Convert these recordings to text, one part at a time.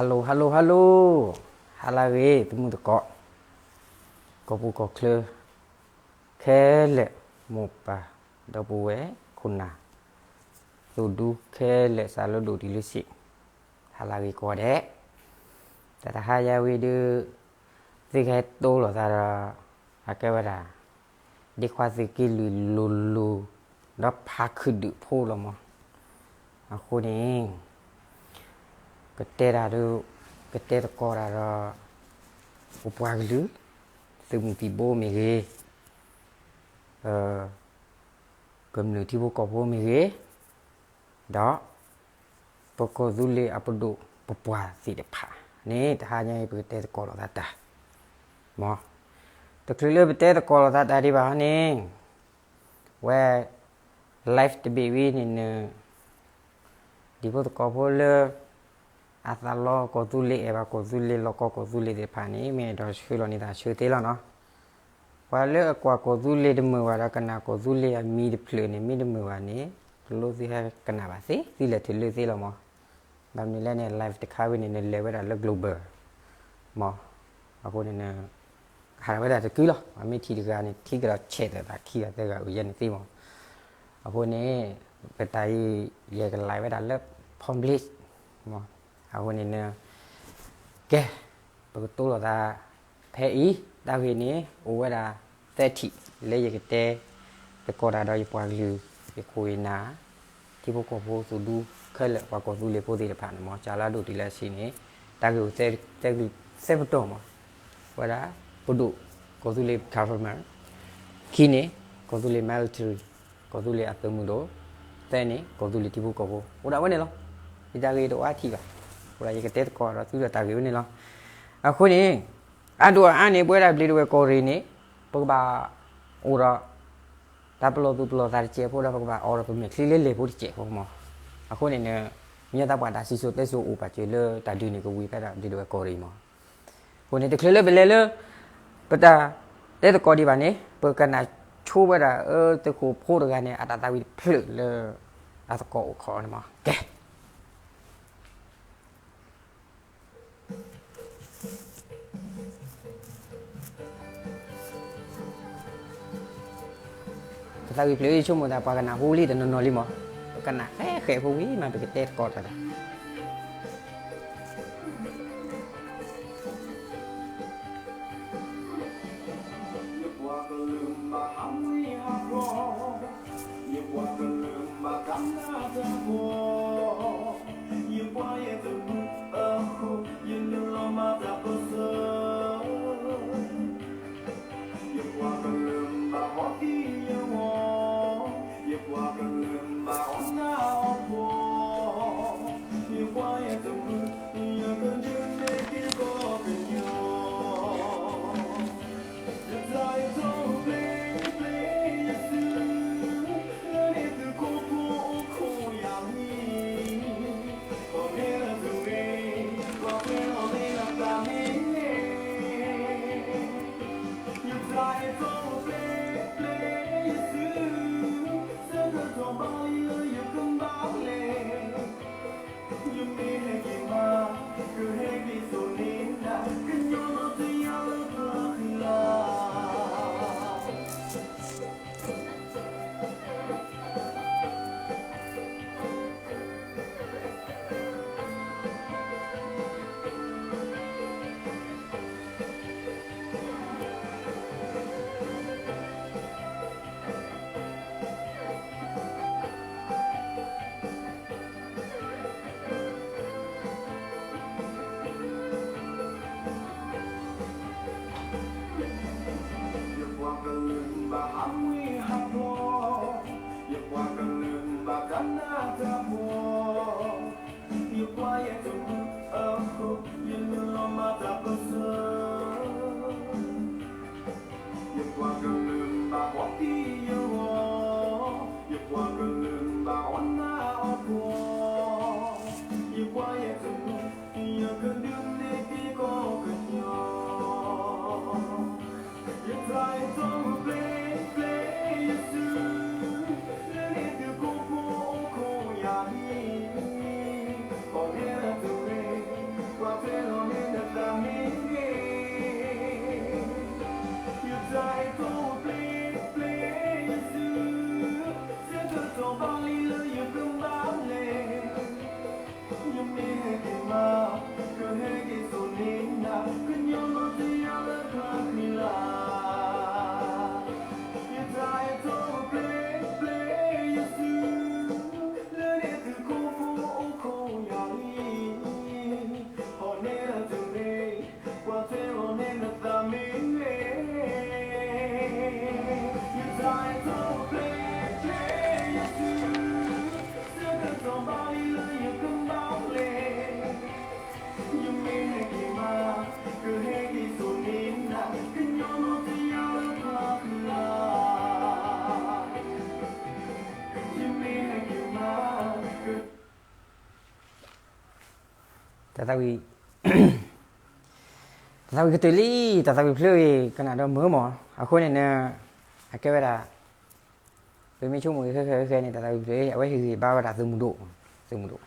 Hello hello hello, ဟါလၢအဂ့ၤ သမုၢ်သကိး, ကီၢ်ပူၤကီၢ်ချၢ ခဲလၢာ်, မိၢ်ပၢ်, ဒီပုၢ်ဝဲၢ်, ခိၣ်နၢ်, သူၣ်ဒူခဲလၢာ် စးလၢဒိၣ်တုၤလၢဆံး, ဟါလၢအဂ့ၤကိးဂၤဒဲး, တၢ်တဟါယၤဝံၤဒုး သုကဟဲတိလိာ်သးဒီး အကဲဝဲဒၣ် ဒ့ခွါသုးက့လွံၢ်လိၤလိၤ ဒီးဖးခုၣ်ဒုးဖိလီၤမး. အဃိန့ၣ် ကတဲတၢ်ဒီး ကတဲသကိးတၢ်ဒီး ပပှၤကလုာ် သုးမုၢ်သံၣ်ဘိမ့ၢ်ဂ့ၤ, ကမျၢၢ်ထံဖိကီၢ်ဖိမ့ၢ်ဂ့ၤ, ဒီး ပကီၢ်သူလ့ၤအပဒိၣ်ပပှၢ်သ့ၣ်တဖၣ်န့ၣ် တဟါညါအံၤ ပကတဲသကိးလိာ်သးတၢ် မး. တချုးလၢပတဲသကိးလိာ်သးတၢ်ဒံးဘၣ်န့ၣ် ဝဲ live တဘ့ၣ်ဝံၤန့ၣ် ဒံဖိသကိးဖိလၢ အသးလီကီၢ်သူလ့ၤ အဲၣ်ဘၣ်ကီၢ်သူလ့ၤ လီၤကီကီၢ်သူလ့ၤသ့ၣ်တဖၣ်န့ၣ် မ့ၢ်အဲၣ်ဒိးဆှၢလီၤန့ၢ်သးဆှၢသ့လီၤနီၤ. ပှၤလၢအကွၢ်ကီၢ်သူလ့ၤတမုာ်ဘၣ်ဒီး ကနၣ်ကီၢ်သူလ့ၤအမံၤတဖျၢၣ်န့ၣ် မ့ၢ်တမုာ်ဘၣ်န့ၣ် ကလိသုဟဲကနၣ်ဘၣ်သ့ သုလဲၤထုးလၢသ့လီၤမး. ဘၣ်မနုၤလဲၣ်န့ၣ် live တခါဝဲန့ၣ် နလဲၤဝဲဒၣ်လၢ global မး. အဃိန့ၣ် ဟးထီၣ်ဝဲဒၣ်တကုလီၤ. အမ့ၢ်ထံၣ်တဂၤန့ၣ် ထံၣ်ကဒီး chat သးခံဂၤသၢဂၤအိၣ်ယဲန့ၣ်သ့မး. အဃိန့ၣ် ပတၢ်အံၤ ယက live ဝဲဒၣ်လၢ Palm Beach မး. အဃိန့ၣ် ကဲ ပကတိလိာ်သးဖဲအံၤ တၢ်ဂ့ၢ်န့ၣ် အိၣ်ဝဲဒၣ်သၢထံၣ် လၢယကတဲသကိးတၢ်ဒီးယပှၤကလုာ် ယခိၣ်ယနၢ် ထံဖိကီၢ်ဖိသူၣ်ဒူခဲလၢာ် ပှၤကီၢ်သူလ့ၤဖိသ့ၣ်တဖၣ်န့ၣ်မး စးလၢအဒိၣ်တုၤလၢအဆံးန့ၣ် တၢ်ဂ့ၢ်အိၣ်သၢပတီၢ်မး. ဝဲဒၣ် ပဒိၣ်ကီၢ်သူလ့ၤ government, ခံန့ၣ် ကီၢ်သူလ့ၤ military, ကီၢ်သူလ့ၤအသုးမုၢ်ဒိၣ်, သၢန့ၣ် ကီၢ်သူလ့ၤထံဖိကီၢ်ဖိ အိၣ်ဒၣ်ဝဲန့ၣ်လီၤ. ယတၢ်ဂ့ၢ်တအိၣ်အါထံၣ်ဘၣ်. အဃိဒီးယကတဲသကိးဒီးသုဒီးတၢ်ဂ့ၢ်ဝဲန့ၣ်လီၤ. အဃိန့ၣ် အါဒိၣ်အါန့ၣ် ပဝဲဒၣ်ဘျံးဒဝဲၢ်ကီၢ်ရ့ၣ်န့ၣ် ပကဘၣ်အိၣ်ဒီး တၢ်ပလီၢ်သူၣ်ပလီၢ်သးတစဲးဖိဒီး ပကဘၣ်အိၣ်ဒီးပမဲာ်ချံလၢလဲၢ်ဖိတစဲးဖိမး. အဃိန့ၣ် မ့ၢ်သးပှၤတၢ်စံၣ်စိၤတဲစိၤအိၣ်ပာ်စၢၤလၢတၢ်ဒုးန့ၣ် ကဝံၤဖဲဒၣ်ဘျံးဒဝဲၢ်ကီၢ်ရ့ၣ်မး. အဃိန့ၣ် တချုးလၢပလဲၤလၢ ပတၢ်တဲသကိးဒံးဘၣ်န့ၣ် ပကနၣ်ဆိဝဲဒၣ် အၢ သုးခိၣ်ဖိတဂၤန့ၣ် အတၢ်သးဝံၣ်တဖျၢၣ်လၢ အသကိးအိၣ်ခိးန့ၣ်မး ကဲ ပသးဝံၣ်ဖျၢၣ် ယဆိကမိၣ်သး ပှၤကနၣ်ဟူလံတနီၤနီၤလံမး, ပကနၣ်ဃဲဃဲဖိဝံၤမး ပကတဲသကိးတၢ်ဒီး ယပှၤကလုာ်မၤဟးဝံဟးဃီ, ယပှၤကလုာ်မၤကနၣ်တၢ်ဃီ, ယပှၤယတၢ်မုာ်အဃိ, ယနုာ်လီၤမၤတၢ်ပၢၢ်ဆၢ, ယပှၤကလုာ်မၤဟီသံယဂီၢ်, ယပှၤကလုာ်မၤအီၣ်နၢ်အီၣ်ဖှီၣ် တၢ်သးဝံၣ်, တၢ်သးဝံၣ်ကတၢၢ်လံ, တၢ်သးဝံၣ်ဖျၢၣ်ဂ့ၤ ကနၣ်ဒီးမုာ်မး, အဃိန့ၣ်န, အကဲဝဲဒၣ်, ပမ့ၢ်ဆိကမိၣ်ဂ့ၤဃဲဃဲဃဲန့ၣ် တၢ်သးဝံၣ်ဖျၢၣ် အဝဲဟ့ၣ်ဂံၢ်ဟ့ၣ်ဘါဝဲဒၣ်သုးမုၢ်ဒိၣ်, သုးမုၢ်ဒိၣ်,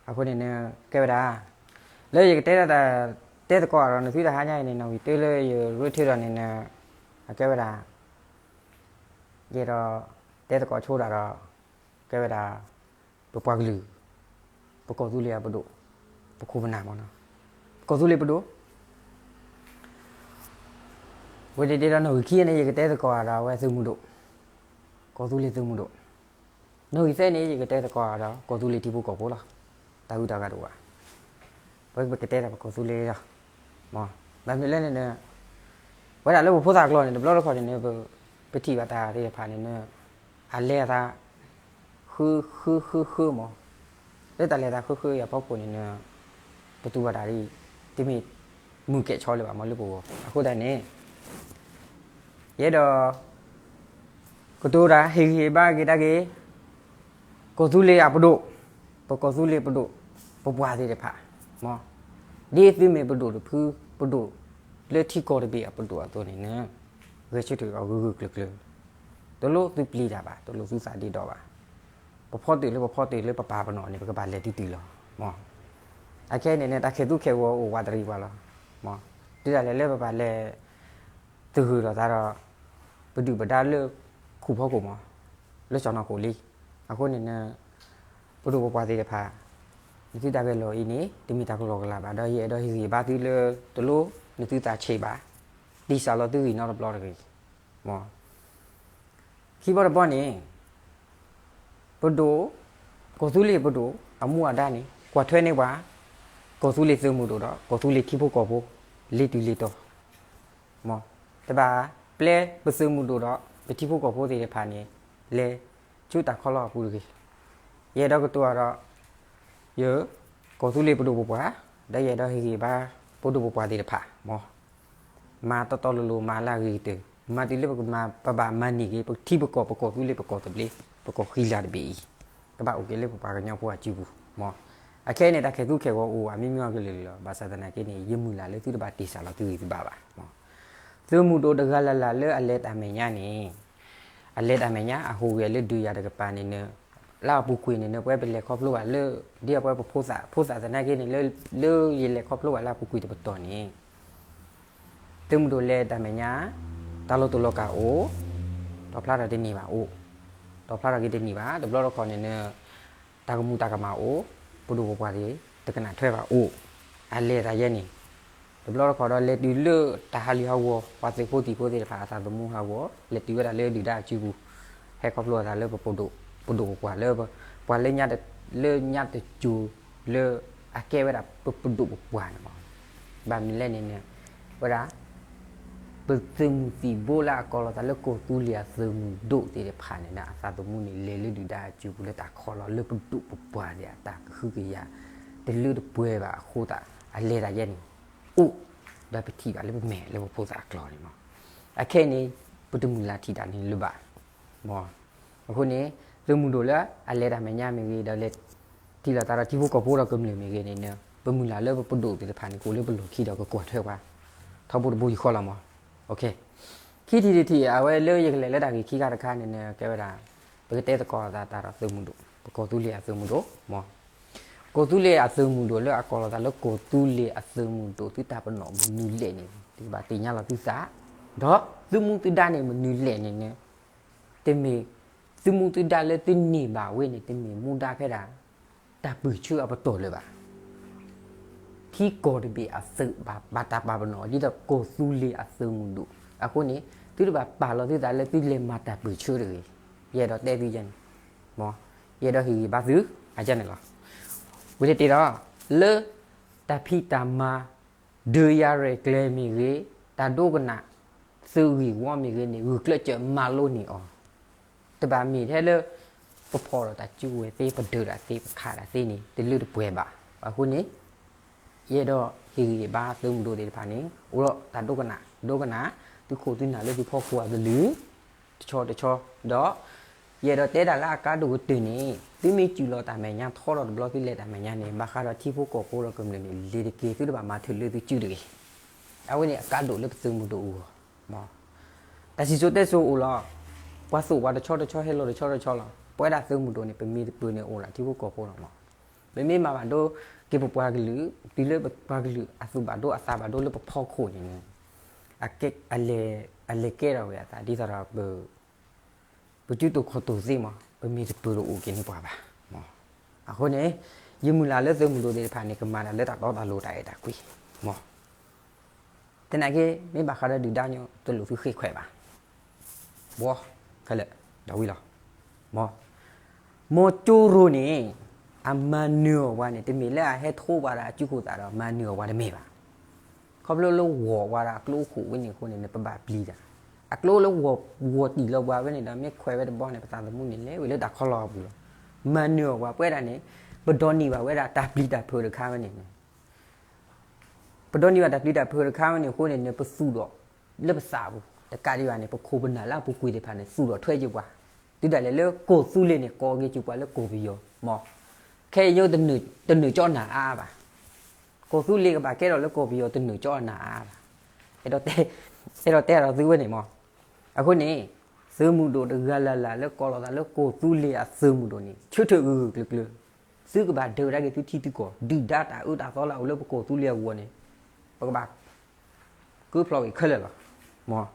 အဃိန့ၣ်န, ကဲဝဲဒၣ်, လၢယကတဲဒၣ်တၢ်, တဲသကိးဒီးနသုတဟါညါအံၤန့ၣ် နီၣ်ဂံၢ်တၢလၢယရ့ထၢဒီးန့ၣ်န, အကဲဝဲဒၣ် ယအဲၣ်ဒိး, တဲသကိးဆိဒၣ်ဒီး, ကဲဝဲဒၣ်, ပပှၤကလုာ်, ပကီၢ်သူလ့ၤအပဒိၣ်, ပခိၣ်ပနၢ်မ့ၢ်နီၤ, ပကီၢ်သူလ့ၤပဒိၣ်, ဝဲဒၣ်ဒ်ဒီးနီၣ်ဂံၢ်ခံန့ၣ် ယကတဲသကိးဒီးအဝဲသုးမုၢ်ဒိၣ်, ကီၢ်သူလ့ၤသုးမုၢ်ဒိၣ်, နီၣ်ဂံၢ်သၢန့ၣ် ယကတဲသကိးဒီးကီၢ်သူလ့ၤထံဖိကီၢ်ဖိလီၤ, တၢ်ဂုၤတၢ်ဂၤတအိၣ်ဘၣ်, ပကတဲတၢ်ပကီၢ်သူလ့ၤလီၤ, မ့ၢ်, ဘၣ်မနုၤလဲၣ်န့ၣ်, ဝဲဒၣ်လၢပဖိသၣ်အကျါန့ၣ် တဘျီတခီၣ်န့ၣ် ပထံၣ်ဘၣ်တၢ်သ့ၣ်တဖၣ်န့ၣ်, အလဲၤအသး, ဃုဃုဃုဃုမး, လၢတၢ်လဲၤသးဃုဃုအံၤအဖီခိၣ်န့ၣ်, ပတူၢ်ဘၣ်တၢ်ဒ်, တမ့ၢ်, မုာ်ကဲးဆီလၢၤဘၣ်မးလၢပဂီၢ်, အဃိသတးန့ၣ်, ယအဲၣ်ဒိး, ကတိၤတၢ် ဟ့ၣ်ဂံၢ်ဟ့ၣ်ဘါက့ၤတၢ်က့ၤ, ကီၢ်သူလ့ၤအပဒိၣ်, ပကီၢ်သူလ့ၤပဒိၣ်, ပပှၤသ့ၣ်တဖၣ်, မ့ၢ်, ဒ်သုမ့ၢ်ပဒိၣ်တဖု, ပဒိၣ်လၢထံကီၢ်တဘ့ၣ်အပဒိၣ်အသိးန့ၣ်န, ဂဲၤဆၢထၢၣ်အီၤဂၢၢ်ဂၢၢ်ကျၢၤကျၢၤ, တလိၣ်သုပျံၤတၢ်ဘၣ်, တလိၣ်သုသးဒ့ဒီဘၣ်, ပဖီတၢၣ်လၢပဖီတၢၣ်လၢပပာ်ပနီၣ်န့ၣ် ပကဘၣ်လဲၤတုၤတုၤလီၤ, မ့ၢ်, အခဲအံၤန့ၣ်န့ၣ် တၢ်ခဲၣ်သူခဲၣ်ဂီၤအိၣ်ဝးတရံးပှၤလီၤ, မ့ၢ်, တုၤဒၣ်လဲာ်လၢပဘၣ်လဲၤ သဂၢၢ်ဒီးသးဒီး, ပဒုၣ်ပဒါလၢ, ခူၣ်ဖီခိၣ်မး, လၢစီၢ်နီၤခိၣ်လံ, အဃိန့ၣ်န, ပဒိၣ်ပပှၢ်သ့ၣ်တဖၣ်, နသုတၢ်ဂဲၤလိာ်အံၤန့ၣ် တမ့ၢ်တၢ်ကလီကလီဘၣ် ဒီးယအဲၣ်ဒိးဟ့ၣ်ဂံၢ်ဘါသုလၢတလိၣ်နသုသးဆံးဘၣ်, တ့ၢ်စၢ်လီၤသုဂံၢ်နီတဘျီတဂ့ၤ, မ့ၢ်, ခံဘီတဘီန့ၣ် ပဒိၣ်, ကီၢ်သူလ့ၤပဒိၣ်အမူအဒါန့ၣ် ကွၢ်ထွဲန့ၢ်ပှၤ, ကီၢ်သူလ့ၤသုးမုၢ်ဒိၣ်ဒီး ကီၢ်သူလ့ၤထံဖိကီၢ်ဖိ, လ့ၤတုၤလ့ၤတီၤ, မ့ၢ်, တဘၣ်ပျဲပသုးမုၢ်ဒိၣ်ဒီး ပထံဖိကီၢ်ဖိသ့ၣ်တဖၣ်န့ၣ်, လဲၤဆူတၢ်ခီလီအပူၤတဂ့ၤ, ယအဲၣ်ဒိးကတိၤဒီး, ယ, ကီၢ်သူလ့ၤပဒိၣ်ပပှၢ်, ဒီးယအဲၣ်ဒိးဟ့ၣ်ဂံၢ်ဘါ, ပဒိၣ်ပပှၢ်သ့ၣ်တဖၣ်, မ့ၢ် မၤတီတီလိၤလိၤ မၤလၢအဂ့ၤကတၢၢ်, မၤတုၤလၢပကမၤ ပဘၣ်မၤန့ၢ်က့ၤ ပထံပကီၢ် ပကီၢ်သူလ့ၤ ပကီၢ်သဘျ့ ပကီၢ်ဃံလၤတဘ့ၣ်အံၤ, ကဘၣ်အိၣ်က့ၤလၢပပှၤကညီဖိအစုပူၤ, မ့ၢ်, အခဲအံၤန့ၣ် တၢ်ခဲၣ်သူခဲၣ်ဂီၤအိၣ်အမံၤမံၤအကလုာ်လီၤ, ဘၣ်ဆၣ်သနာ်က့န့ၣ် ယမုၢ်လၢ်လၢသုတဘၣ်တ့ၢ်စၢ်လီၤသုဂံၢ်သုဘါဘၣ်, မ့ၢ်, သုးမုၢ်ဒိၣ်တဂၤလၢ်လၢ်လၢအလဲၤတၢ်မဲာ်ညါန့ၣ်, အလဲၤတၢ်မဲာ်ညါ အဟူးဂဲၤလၢဒုးယၤတကပၤန့ၣ်န, လၢအပူၤကွံာ်န့ၣ်န ပဝဲပလဲၤခီဖျိဘၣ်လၢ, ဒ်အပဝဲပဖိသၣ် ဖိသၣ်သနာ်က့န့ၣ် လၢယလဲၤခီဖျိဘၣ်လၢအပူၤကွံာ်တပတီၢ်န့ၣ်, သုးမုၢ်ဒိၣ်လဲၤတၢ်မဲာ်ညါ, တၢ်လီၤတူာ်လီၤကာ်အိၣ်, တီၣ်ဖျါထီၣ်တန့ၢ်ဘၣ်အိၣ်, တီၣ်ဖျါထီၣ်က့ၤတန့ၢ်ဘၣ် တဘျီတခီၣ်န့ၣ်န, တၢ်ကမူၤတၢ်ကမၣ်အိၣ်, ပဒိၣ်ပပှၢ်သ့ၣ် တကနၣ်ထွဲဘၣ်အိၣ်, အလဲၤတၢ်ယဲန့ၣ် တဘျီတခီၣ်ဒီးလဲၤတုၤလၢတၢ်ဟးလံာ်ဟးဂီၤ ပှၤသုးဖိသံၣ်ဖိသ့ၣ်တဖၣ်အသးသမူဟးဂီၤ လဲၤတုၤဝဲဒၣ်လၢဒုၣ်ဒါအစုပူၤ, ဟဲခီဖျိအသးလၢပပဒိၣ်, ပဒိၣ်ပပှၢ်လၢပ, ပှၤလၢညါတ, လၢညါတစိၤလၢအကဲဝဲဒၣ်ပပဒိၣ်ပပှၢ်န့ၣ်မး, ဘၣ်မနုၤလဲၣ်န့ၣ်န, ဝဲဒၣ် ပသုးမုၢ်သံၣ်ဘိလၢအကိးလီၤသးလၢကီၢ်သူလ့ၤအသုးမုၢ်ဒိၣ်သ့ၣ်တဖၣ်န့ၣ် အသးသမူန့ၣ် လဲၤလၢဒုၣ်ဒါအစုပူၤလၢတၢ်ခီလီၤလၢပဒိၣ်ပပှၢ်သ့ၣ်အတၢ်ကဟုကယာ် တလၢတပှဲၤဘၣ်အဃိသတး အလဲၤတၢ်ယဲန့ၣ် အိၣ်, ဒီးပထံၣ်ဘၣ်လၢပမဲာ်လၢပဖိသၣ်အကျါန့ၣ်မး, အခဲအံၤန့ၣ် ပတမုၢ်လၢ်ထံၣ်တၢ်န့ၣ်လၢၤဘၣ်, မ့ၢ်, အဃိန့ၣ် သုးမုၢ်ဒိၣ်လၢအလဲၤတၢ်မဲာ်ညါမ့ၢ်ဂ့ၤ ဒီးလဲၤထံၣ်လိာ်သးဒီးထံဖိကီၢ်ဖိဒီးကမျၢၢ်မ့ၢ်ဂ့ၤန့ၣ် ပမုၢ်လၢ်လၢပပဒိၣ်သ့ၣ်တဖၣ်န့ၣ် ကအိၣ်လၢပလီၢ်ခံဒီးကကွၢ်ထွဲပှၤ ထီဘိတဘိယူၢ်ဃီလီၤမး, ခံထံၣ်တထံၣ် အဝဲလၢယကလဲၤလၢတၢ်ဂ့ၢ်ခံခါတခါန့ၣ် ကဲဝဲဒၣ် ပကတဲသကိးအသးဒီးသုးမုၢ်ဒိၣ် ပကီၢ်သူလ့ၤအသုးမုၢ်ဒိၣ်မး, ကီၢ်သူလ့ၤအသုးမုၢ်ဒိၣ်လၢအကိးလီၤသးလၢကီၢ်သူလ့ၤအသုးမုၢ်ဒိၣ် သုတၢ်ပနီၣ်မနုၤလဲၣ်န့ၣ် သုကဘၣ်သ့ၣ်ညါလီၤသုသး, ဒီးသုမူသုဒါန့ၣ်မနုၤလဲၣ်န့ၣ်န့ၣ် တမ့ၢ် သုမူသုဒါလၢသုန့ၢ်ဘၣ်ဝဲန့ၣ် တမ့ၢ်မူဒါဖဲဒၣ် တၢ်ပၢၢ်ဆၢအပတီၢ်လၢၤဘၣ်. ထံကီၢ်တဘ့ၣ်အသုးဘၣ် ဘၣ်တၢ်ပာ်ပနီၣ်ဒ်သိးကီၢ်သူလ့ၤအသုးမုၢ်ဒိၣ်. အဃိန့ၣ် သုတဘၣ်ပာ်လီၤသုသးလၢသုလဲၤမၤတၢ်ပၢၢ်ဆၢတဂ့ၤ. ယအဲၣ်ဒိးတဲသုယဲန့ၣ်, ယအဲၣ်ဒိးဟ့ၣ်ဂံၢ်ဘါသုအယဲန့ၣ်လီၤ. ဝံၤတ့ၢ်ဒီး လၢတၢ်ဖံးတၢ်မၤ ဒုးယၤရဲၣ်ကျဲၤမ့ၢ်ဂ့ၤ, တၢ်ဒိကနၣ် သုးဂ့ၢ်ဝီမ့ၢ်ဂ့ၤန့ၣ် ဂုာ်ကျဲးစၢးမၤလိန့ၢ်အီၤ, တဘၣ်မ့ၢ်ထဲလၢ ပဖီၣ်ဒီးတၢ်စုကဝဲၤသ့ ပဒုးတၢ်သ့ ပခးတၢ်သ့န့ၣ် တလၢတပှဲၤဘၣ်. အဃိန့ၣ် ယအဲၣ်ဒိးဟ့ၣ်ဂံၢ်ဘါသုးမုၢ်ဒိၣ်သ့ၣ်တဖၣ်န့ၣ် အိၣ်ဒီးတၢ်ဒိကနၣ် ဒိကနၣ် သုးခိၣ်သုးနၢ်လၢသုဖီခိၣ်အကလုၢ် တဆီတဆီ ဒီး ယအဲၣ်ဒိးတဲတၢ်လၢအကါဒိၣ်ကတၢၢ်န့ၣ် သုမ့ၢ်စူးလီၤတၢ်မဲာ်ညါထီထီၣ်တဘျီ သုလဲၤတၢ်မဲာ်ညါန့ၣ် ဘၣ်ဃးဒီးထံဖိကီၢ်ဖိဒီးကမျၢၢ်န့ၣ် လ့ၤတက့ၢ် သုတဘၣ်မၤထုးလၢသုစုတဂ့ၤ. အဝဲန့ၣ်အကါဒိၣ်လၢပသုးမုၢ်ဒိၣ်အဂီၢ်မး. တၢ်စံၣ်စိၤတဲစိၤအိၣ်လီၤ. ပှၤသိၣ်ပှၤတဆီတဆီ ဟဲလီၤတဆီတဆီလီၤ. ပဝဲဒၣ်သုးမုၢ်ဒိၣ်န့ၣ် ပမ့ၢ်တပၢၢ်န့ၣ်အိၣ်ဒၣ်ထံဖိကီၢ်ဖိလီၤမး. ပမ့ၢ်မၤဘၣ်ဒိက့ၤပပှၤကလုာ် တုၤလၢပပှၤကလုာ်အသူၣ်ဘၣ်ဒိအသးဘၣ်ဒိလၢပဖီခိၣ်န့ၣ်န့ၣ် အလဲၤကဲထီၣ်ဝဲအသး ဒ်သိးဒီး ပကၠူတိာ်ခီၣ်တိာ်သ့မး ပမ့ၢ်တပၢၢ်တအိၣ်က့ၤန့ၢ်ပှၤဘၣ်မး. အဃိန့ၣ် ယမုၢ်လၢ်လၢသုးမုၢ်ဒိၣ်သ့ၣ်တဖၣ်န့ၣ် ကမၤတၢ်လၢတၢ်တီတၢ်လိၤတၢ်အဲၣ်တၢ်ကွံမး. သနာ်က့ မ့ၢ်ဘၣ်ဃးဒီးဒုၣ်ဒါညီ တလိၣ်သုဃ့ခွဲးဘၣ်. ဘှီ ခဲလၢာ် ဒီးဝံၤလီၤမး. မီၤကၠိရိၤန့ၣ် အမၤနၢၤအီၤပှၤန့ၣ် တမ့ၢ်လၢအဟဲထိပှၤဒီးအစုခိၣ်သးဒီးမၤနၢၤအီၤပှၤတမ့ၢ်ဘၣ်. ခီဖျိလၢဂီၤဝဲဒၣ်အကျိခိၣ်ဝဲန့ၣ်အဃိန့ၣ် ပဘၣ်ပျံၤတၢ်. အကျိလၢဂီၤတံၢ်လီၤပှၤဝဲန့ၣ်ဒီး မ့ၢ်ခွဲးဝဲတဘျီန့ၣ် ပသးသမူန့ၣ် လဲၤဝဲလၢတၢ်ခီလီၤအပူၤလီၤ. မၤနၢၤအီၤပှၤပဝဲဒၣ်န့ၣ် ပဒိးန့ၢ်ဘၣ်ဝဲဒၣ်တၢ်ပျံၤတၢ်ဖုးတခါဝဲန့ၣ်န့ၣ် ပဒိးန့ၢ်ဘၣ်တၢ်ပျံၤတၢ်ဖုးတခါဝဲန့ၣ်အဃိန့ၣ် ပသူၣ်ဒီးလၢပသးပူၤ တကးဒံးဘၣ်န့ၣ် ပခိၣ်ပနၢ်လၢအပူၤကွံာ်သ့ၣ်တဖၣ်န့ၣ် သူၣ်ဒီးထွဲက့ၤပှၤ. တုၤဒၣ်လဲာ်လၢကီၢ်သူလ့ၤန့ၣ် ကိးက့ၤက့ၤပှၤလၢကီၢ်ပယီၤမး. ခဲအံၤ တနၢၤကၠီနၤအါဘၣ်. ကီၢ်သူလ့ၤကဘၣ်ကဲထီၣ်လၢကီၢ်ပယီၤ တနၢၤကၠီနၤအါဘၣ်. အဲၣ်ဒိးတဲဒီးသုဝဲန့ၣ်မး. အဃိန့ၣ် သုးမုၢ်ဒိၣ်တဂၤလၢ်လၢ်လၢကိးလီၤသးလၢကီၢ်သူလ့ၤအသုးမုၢ်ဒိၣ်န့ၣ် ဆၢထၢၣ်ဂၢၢ်ဂၢၢ်ကျၢၤကျၢၤ သုကဘၣ်ဒုးဒၣ်က့ၤသုထံသုကီၢ် ဒုၣ်ဒါတၢ်အၢတၢ်သီလၢအအိၣ်လၢပကီၢ်သူလ့ၤအဂီၢ်န့ၣ် ပကဘၣ် ကဖျီက့ၤခဲလၢာ်လီၤမး.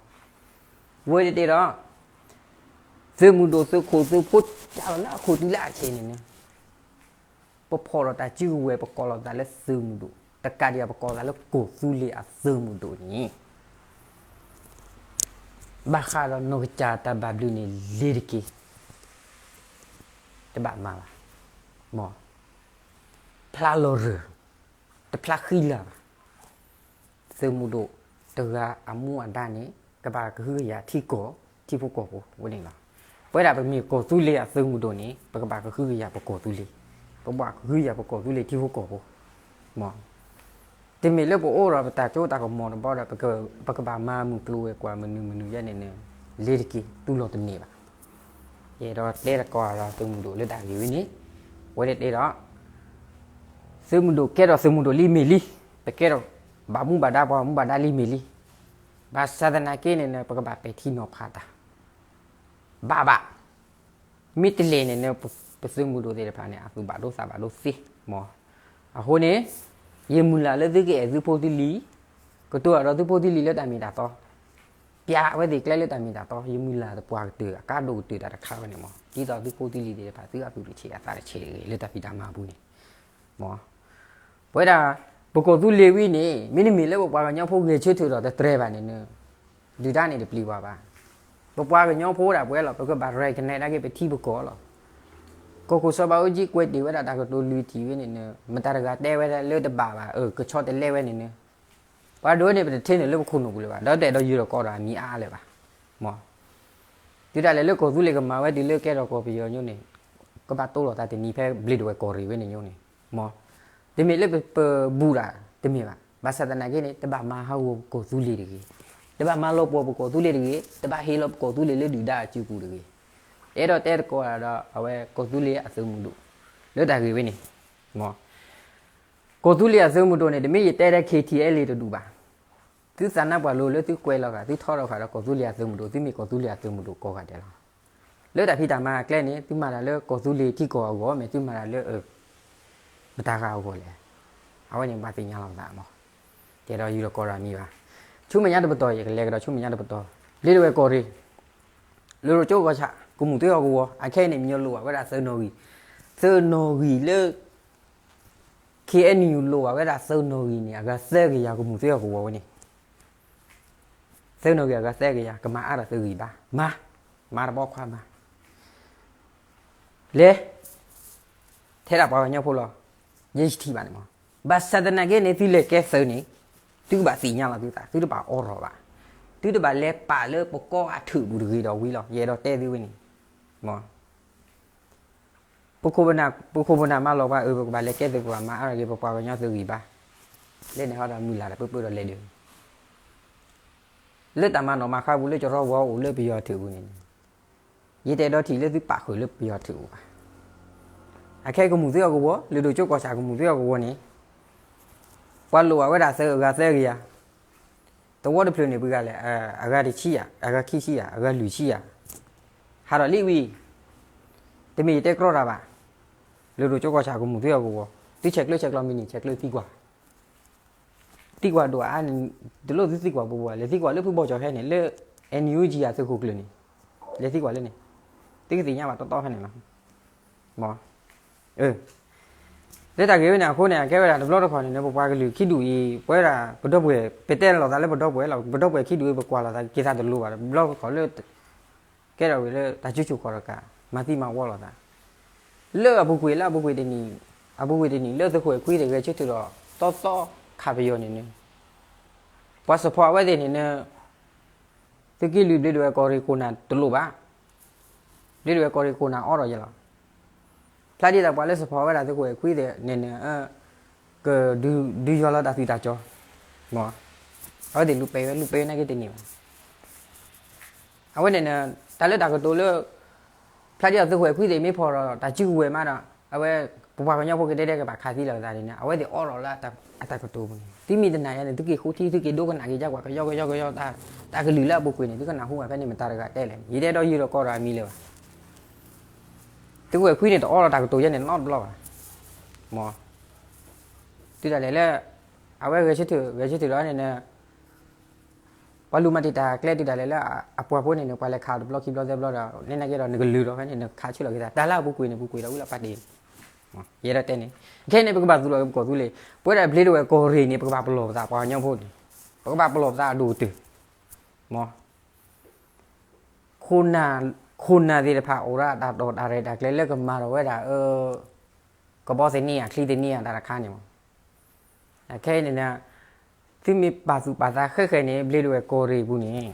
ဝဲတတဲဒီး သုးမုၢ်ဒိၣ်သုးခိၣ်သုးဖိ တၢ်လီၤလၢအခိၣ်တုၤလၢအဆံးန့ၣ်န့ၣ် ပဖီၣ်ဒီးတၢ်စုကဝဲၤ ပကိးလီၤသးလၢသုးမုၢ်ဒိၣ် တကးဒံး ပကိးသးလၢကီၢ်သူလ့ၤအသုးမုၢ်ဒိၣ်န့ၣ် ဘၣ်ဃးဒီးနီၢ်ကစၢ်တၢ်ဘၣ်ဘျုးန့ၣ် လ့ၤတက့ၢ် တဘၣ်မၤဘၣ်မး. ဖျါလီၤရၢၢ် တဖျါဃံလၤဘၣ်. သုးမုၢ်ဒိၣ်တဂၤအမူအဒါန့ၣ် ကဘၣ်ကဟုကယာ်ထံကီၢ်ထံဖိကီၢ်ဖိဝဲန့ၣ်လီၤ. ပဝဲဒၣ်ပမ့ၢ်ကီၢ်သူလ့ၤအသုးမုၢ်ဒိၣ်န့ၣ် ပကဘၣ်ကဟုကယာ်ပကီၢ်သူလ့ၤ, ပဘၣ်ကဟုကယာ်ပကီၢ်သူလ့ၤထံဖိကီၢ်ဖိမး. တမ့ၢ်လၢပအိၣ်ဒီးပတၢ်စိတၢ်ကမီၤတဘျီဒီး ပကဘၣ်မၤမုၢ်ကျိၤဝဲၤကွာ်မနုၤမနုၤယဲန့ၣ်န့ၣ် လ့ၤတက့ၢ် တူၢ်လိာ်တန့ၢ်ဘၣ်. ယအဲၣ်ဒိးတဲတကိးဒီးသုးမုၢ်ဒိၣ်လၢတၢ်ဂ့ၢ်ဝဲန့ၣ်, ဝဲဒၣ်တဲဒီး သုးမုၢ်ဒိၣ်ကဲထီၣ်သုးမုၢ်ဒိၣ်လံမ့ၢ်လံ, ပကဲထီၣ်ဘၣ်မူဘၣ်ဒါပှၤမူဘၣ်ဒါလံမ့ၢ်လံ, ဘၣ်ဆၣ်သနာ်က့န့ၣ် ပကဘၣ်ပဲာ်ထံနီၤဖးတၢ် ဘၣ်ဘၣ် မ့ၢ်တလဲၤန့ၣ် ပသုးမုၢ်ဒိၣ်သ့ၣ်တဖၣ်န့ၣ် အသူၣ်ဘၣ်ဒိသးဘၣ်ဒိသ့မး. အဃိန့ၣ် ယမုၢ်လၢ်လၢသုကအဲၣ်သုဖိသုလံၤ, ကတိၤတၢ်ဒီးသုဖိသုလံၤလၢတၢ်မ့ၢ်တၢ်တီ, ပျဲဝဲသ့ၣ်ကျဲလၢတၢ်မ့ၢ်တၢ်တီ, ယမုၢ်လၢ်သပှၢ်ကတၢၢ် အကါဒိၣ်ကတၢၢ်တၢ်တခါဝဲန့ၣ်မး, ဒ်သိးသုဖိသုလံၤသ့ၣ်တဖၣ် သုအသူၣ်တဆံးအသးတဆံးတဂ့ၤ လၢတၢ်ဖံးတၢ်မၤအပူၤန့ၣ်မး. ပဝဲဒၣ် ပကီၢ်သူလ့ၤဝံၤန့ၣ် မ့တမ့ၢ်လၢပပှၤကညီဖိဂဲၤဆၢထၢၣ်ဒီးတတြဲၤဘၣ်န့ၣ် ဒုၣ်ဒါန့ၣ်တပျံၤပှၤဘၣ်. ပပှၤကညီဖိဒၣ်ပဝဲလီၤ ပကဘၣ် recognize ဒၣ်က့ၤပထံပကီၢ်လီၤ. ကီၢ်ခိၣ်စီၤဘးအူကၠံကွဲးတ့ၢ်ဝဲဒၣ်တၢ်ကတိၤလွံၢ်ထံၣ်ဝဲန့ၣ် မတၤတဂၤတဲဝဲဒၣ်လၢတဘၣ်ဘၣ် အၢ ကဆီတလဲဝဲန့ၣ်န့ၣ်, ပှၤဒိၣ်န့ၣ် ပတထ့န့ၢ်လၢပခိၣ်နူာ်ပူၤလၢၤဘၣ်, ဒီးတအဲၣ်ဒိးယုာ်ဒီးကီးဒီးအမံၤအါလၢၤဘၣ်မး. တုၤဒၣ်လဲာ်လၢကီၢ်သူလ့ၤကမၤဝဲတုၤလၢကဲထီၣ်ကီၢ်ပယီၤညိန့ၣ် ကဘၣ်တိလိာ်သးတနံၤဖဲဘျ့ဒဝဲၢ်ကီၢ်ရ့ၣ်ဝဲန့ၣ်ညိန့ၣ်မး. တမ့ၢ်လၢပပဘူၣ်တၢ်တမ့ၢ်ဘၣ်. ဘၣ်ဆၣ်သနာ်က့န့ၣ် တဘၣ်မၤဟးဂီၤပကီၢ်သူလ့ၤတဂ့ၤ, တဘၣ်မၤလီၤပှီၢ်ပကီၢ်သူလ့ၤတဂ့ၤ, တဘၣ်ဟ့ၣ်လီၤပကီၢ်သူလ့ၤလၢဒုၣ်ဒါအစုပူၤတဂ့ၤ. အဲၣ်ဒိးတဲတကိးဒီး အဝဲကီၢ်သူလ့ၤအသုးမုၢ်ဒိၣ် လၢတၢ်ဂ့ၢ်ဝဲန့ၣ်မး. ကီၢ်သူလ့ၤအသုးမုၢ်ဒိၣ်န့ၣ် တမ့ၢ်ယတဲဒၣ် K T L A တဒူၣ်ဘၣ်. သုသးနါပှၢ်လိၤလၢသုကွဲးလီၤဃာ် သုထီထီၣ်ဃာ်ဒီးကီၢ်သူလ့ၤအသုးမုၢ်ဒိၣ်, သုမ့ၢ်ကီၢ်သူလ့ၤအသုးမုၢ်ဒိၣ်ကိးဂၤဒဲးလီၤ. လၢတၢ်ဖံးတၢ်မၤအကျဲန့ၣ် သုမၤတၢ်လၢကီၢ်သူလ့ၤထံကီၢ်အဂီၢ် မ့ၢ်သုမၤတၢ်လၢ မတၤဂၤအဂီၢ်လဲၣ်. အဝဲန့ၣ်ဘၣ်သ့ၣ်ညါလီၤသးမး. တဲဒီးယုာ်ဒီးကီးဒီးမံၤဘၣ်. ဆူမဲာ်ညါတပတီၢ် ယကလဲၤကဒီးဆူမဲာ်ညါတပတီၢ်, ဘျ့ဒဝဲၢ်ကီၢ်ရ့ၣ် လၢရိကၠိကီၢ်ဆၣ် ကမူၣ်သ့အီၤကဝီၤ အခဲအံၤန့ၣ် မညီလိၣ်ဘၣ်ဝဲဒၣ်သၢနီၣ်ဂံၢ်, သၢနီၣ်ဂံၢ်လၢ K N U လိၣ်ဘၣ်ဝဲဒၣ်သၢနီၣ်ဂံၢ်န့ၣ် အဂၤသၢကယၤ ကမူၣ်သ့အီၤကဝီၤဝဲန့ၣ် သၢနီၣ်ဂံၢ်အဂၤသၢကယၤ ကမၤအါထီၣ်သၢဂံၢ်ဘၣ်, မၤ, မၤတဘျီခွါမၤ, လဲၤ, ထဲဒၣ်ပှၤကညီဖိလီၤ, ယဲယထံၣ်ဘၣ်န့ၣ်မး, ဘၣ်ဆၣ်သနာ်က့န့ၣ် သုလဲၤကဲသုးန့ၣ် သုကဘၣ်သ့ၣ်ညါလီၤသုသး သုတဘၣ်အိးထီၣ်ဘၣ်, သုတဘၣ်လဲၤပာ်လၢပကီၢ်အထူၣ်ပူၤတဂ့ၤဒီးဝံၤလီၤ ယအဲၣ်ဒိးတဲသုဝဲန့ၣ်, မး ပခိၣ်ပနၢ်မၤလီၤပှၤအၢ ပကဘၣ်လဲၤကဲသုး ပကဘၣ်မၤအါထီၣ်က့ၤ ပပှၤကညီသုးဂံၢ်ဘါ, လဲၤန့ၣ်ဟီဒီးမုၢ်လၢ်ဒီးပၢပၢဒီးလဲၤဒုး, လၢတၢ်မၤနီၣ်မၤဃါပူၤလၢကရီဝီအိၣ်လၢပယီၤထူၣ်ပူၤန့ၣ်, ယတအဲၣ်ဒိးထံၣ်လၢသုပာ်ဃုာ်လၢပယီၤထံးအိၣ်ဘၣ်. အခဲအံၤကမူၣ်သ့အီၤကဝီၤ လုၢ်ဒိၣ်ကၠိကီၢ်ဆၣ်ကမူၣ်သ့အီၤကဝီၤန့ၣ် ပှၤလိၣ်ဘၣ်ဝဲဒၣ်သၢဂၤသၢကယၤ, သဝီတဖျၢၣ်န့ၣ်ပှဲၤဂၤလဲၣ်, အဂၤတဆံယၤ, အဂၤခံဆံယၤ, အဂၤလွံၢ်ဆံယၤ, ဟးထီၣ်လံဝံၤ, တမ့ၢ်ယတဲကြီတၢ်ဘၣ်, လုၢ်ဒိၣ်ကၠိကီၢ်ဆၣ်ကမူၣ်သ့အီၤကဝီၤ သုဆဲးကျၢဆဲးကျိးမ့ၢ်န့ၢ် ဆဲးကျၢသံကွၢ် သံကွၢ်ဒိၣ်အါန့ၣ်, တလိၣ်သုသံကွၢ်ပူၤပူၤဘၣ်, လဲၤသံကွၢ်လၢဖုဘီကၠီၤဟဲန့ၣ် လၢ NUG အသုးခိၣ်ကျၢၢ်န့ၣ်, လဲၤသံကွၢ်လၢန့ၣ်, သုကသ့ၣ်ညါဘၣ်တီတီဖဲန့ၣ်လီၤ. မ့ၢ် လၢတၢ်ဂ့ၢ်ဝဲန့ၣ်အဃိန့ၣ် အကဲဝဲဒၣ်တဘျီတခီၣ်န့ၣ် ပပှၤကလုာ်ခံဒူၣ်အံၤ ပဝဲဒၣ်ပဒီပုၢ်ဝဲၢ် ပတဲလိာ်သးလၢပဒီပုၢ်ဝဲၢ်လီၤ, ပဒီပုၢ်ဝဲၢ်ခံဒူၣ်အံၤ ပကွၢ်လိာ်သးက့ၤသးတလိၤဘၣ်, တဘျီတခီၣ်လၢ ကဲထီၣ်ဝဲလၢတၢ်စုဆူၣ်ခီၣ်တကး မၤသံမၤဝီလိာ်သး လၢအပူၤကွံာ် လၢအပူၤကွံာ်တနံၣ်, အပူၤကွံာ်တနံၣ် လၢသုးခိၣ်အဲၣ်ခွံသ့ၣ်ဂဲၤဆၢထၢၣ်ဒီး သီသီခးပယီၤန့ၣ်န့ၣ်, ပှၤ support အဝဲသ့ၣ်န့ၣ်န့ၣ်, သုးက့လွံၢ်ဘျ့ဒဝဲၢ်ကီၢ်ရ့ၣ်ခိၣ်နၢ်တလိၣ်ဘၣ်, ဘျ့ဒဝဲၢ်ကီၢ်ရ့ၣ်ခိၣ်နၢ်အီၣ်ဒီးယဲလီၤ. ဖျါဒ်သိးပှၤလၢ support ဝဲဒၣ်သုးခိၣ်အဲၣ်ခွံသ့ၣ်န့ၣ်န့ၣ်, ကဒုးယွၤလီၤတၢ်သွံၣ်တၢ်စီၤ, မ့ၢ်, အဝဲသ့ၣ်လူၤပဲာ်ဝဲ လူၤပဲာ်ဝဲနာ်က့တန့ၢ်ဘၣ်. အဝဲန့ၣ်န့ၣ်, တၢ်လၢတၢ်ကတိၤလၢ ဖျါဒ်သိးသုးခိၣ်အဲၣ်ခွံသ့ၣ်မ့ၢ်ဖီၣ်ဒီး တၢ်စုကဝဲၤမးဒီး အဝဲ ပပှၤကညီဖိကဒဲဒဲကဘၣ်ခးသံလီၤသးန့ၣ်န့ၣ် အဝဲသ့ၣ်အီၣ်လီၤလၢအတၢ်ကတိၤပူၤန့ၣ် သုမ့ၢ်တနာ်ယၤန့ၣ် သုက့ၤဃိထံ သုက့ၤဒိကနၣ်က့ၤယါကွၢ် ကယီကယီကယီ တၢ်ကလုၢ်လၢအပူၤကွံာ်န့ၣ် သုကနၢ်ဟူဘၣ်ဖဲန့ၣ် မတၤတဂၤတဲလဲၣ်န့ၣ် ယတအဲၣ်ဒိးယုာ်ဒီးကီၢ်ဒီးအမံၤလၢၤဘၣ်. သုးခိၣ်အဲၣ်ခွံန့ၣ် တအီၣ်လီၤတၢ်ကတိၤယဲန့ၣ်နီတဘျီဘၣ်. မ့ၢ် တုၤဒၣ်လဲာ်လၢ အဝဲဂဲၤဆၢထၢၣ် ဂဲၤဆၢထၢၣ်ဒီးန့ၣ်န့ၣ် ပှၤလူၤမၤတံာ်တာ်ကျဲတုၤဒၣ်လဲာ်လၢအပှၤဖိန့ၣ်န့ၣ် ပှၤလဲၤခးတဘျီခံဘျီသၢဘျီဒီး န့ၣ်နာ်က့ဒီး နကလုၢ်ဒီးဖဲန့ၣ် နခးဆၢလီၤက့ၤသး တၢ်လၢအပူၤကွံာ်န့ၣ် ပူၤကွံာ်ဒီးဝံၤလီၤပာ်တ့ၢ် ယဲဒၣ်တဲန့ၣ် ခဲအံၤန့ၣ် ပကဘၣ်သူၣ်လီၤက့ၤပကီၢ်သူလ့ၤ ပဝဲဒၣ်ဘျ့ဒဝဲၢ်ကီၢ်ရ့ၣ်န့ၣ် ပကဘၣ်ပလီၢ်ပသးပှၤကညီဖိန့ၣ် ပကဘၣ်ပလီၢ်ပသးအဒိၣ်ကတၢၢ် မ့ၢ် ခိၣ်နၢ်သ့ၣ်တဖၣ်အိၣ်ဒီးတၢ်တီၢ်တၢ်ရဲၣ်တၢ်ကျဲၤလၢကမၤထီၣ်ဝဲဒၣ် ကဘီသန့ဧါ ချံသန့ဧါ တၢ်တခါန့ၣ်မ့ၢ် ခဲအံၤန့ၣ် သုမ့ၢ်ပာ်သူၣ်ပာ်သးဃဲဃဲန့ၣ် ဘျ့ဒဝဲၢ်ကီၢ်ရ့ၣ်ပူၤန့ၣ်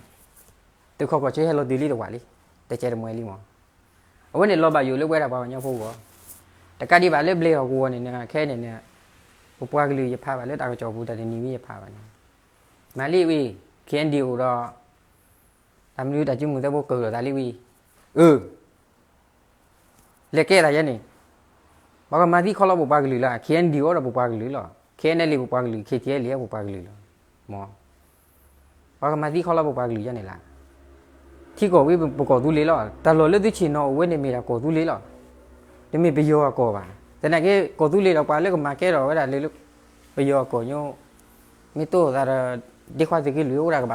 သုးခီၣ်ကီၢ်ဆၢဟဲလီၤတုၤလံတဝာ်လံ တကဲတမှဲလံမ့ၢ် အဝဲန့ၣ်လီၤဘၣ်ယိၣ်လၢပဝဲဒၣ်ပှၤကညီဖိဂီၢ် တကးဒံးဘၣ်လၢဘျ့ဟီၣ်ကဝီၤန့ၣ်န့ၣ် ခဲအံၤန့ၣ်န့ၣ် ပပှၤကလုာ်ယဖးဘၣ်လၢတၢ်ကစီၣ်ပူၤတၢ်တနံၤဝံၤယဖးဘၣ်န့ၣ် မၤလံဝံၤ KNDO ဒီး တၢ်မနုၤတၢ်စုမုၢ်သဲဖိကၢၢ်လိာ်သးလံဝံၤ အၢ လဲၤကဲသးယဲန့ၣ် ပှၤကမၤသံခီလီၤပပှၤကလုာ်လီၤ KNDO ဒီးပပှၤကလုာ်လီၤ KNLA ပပှၤကလုာ် KTLA ပ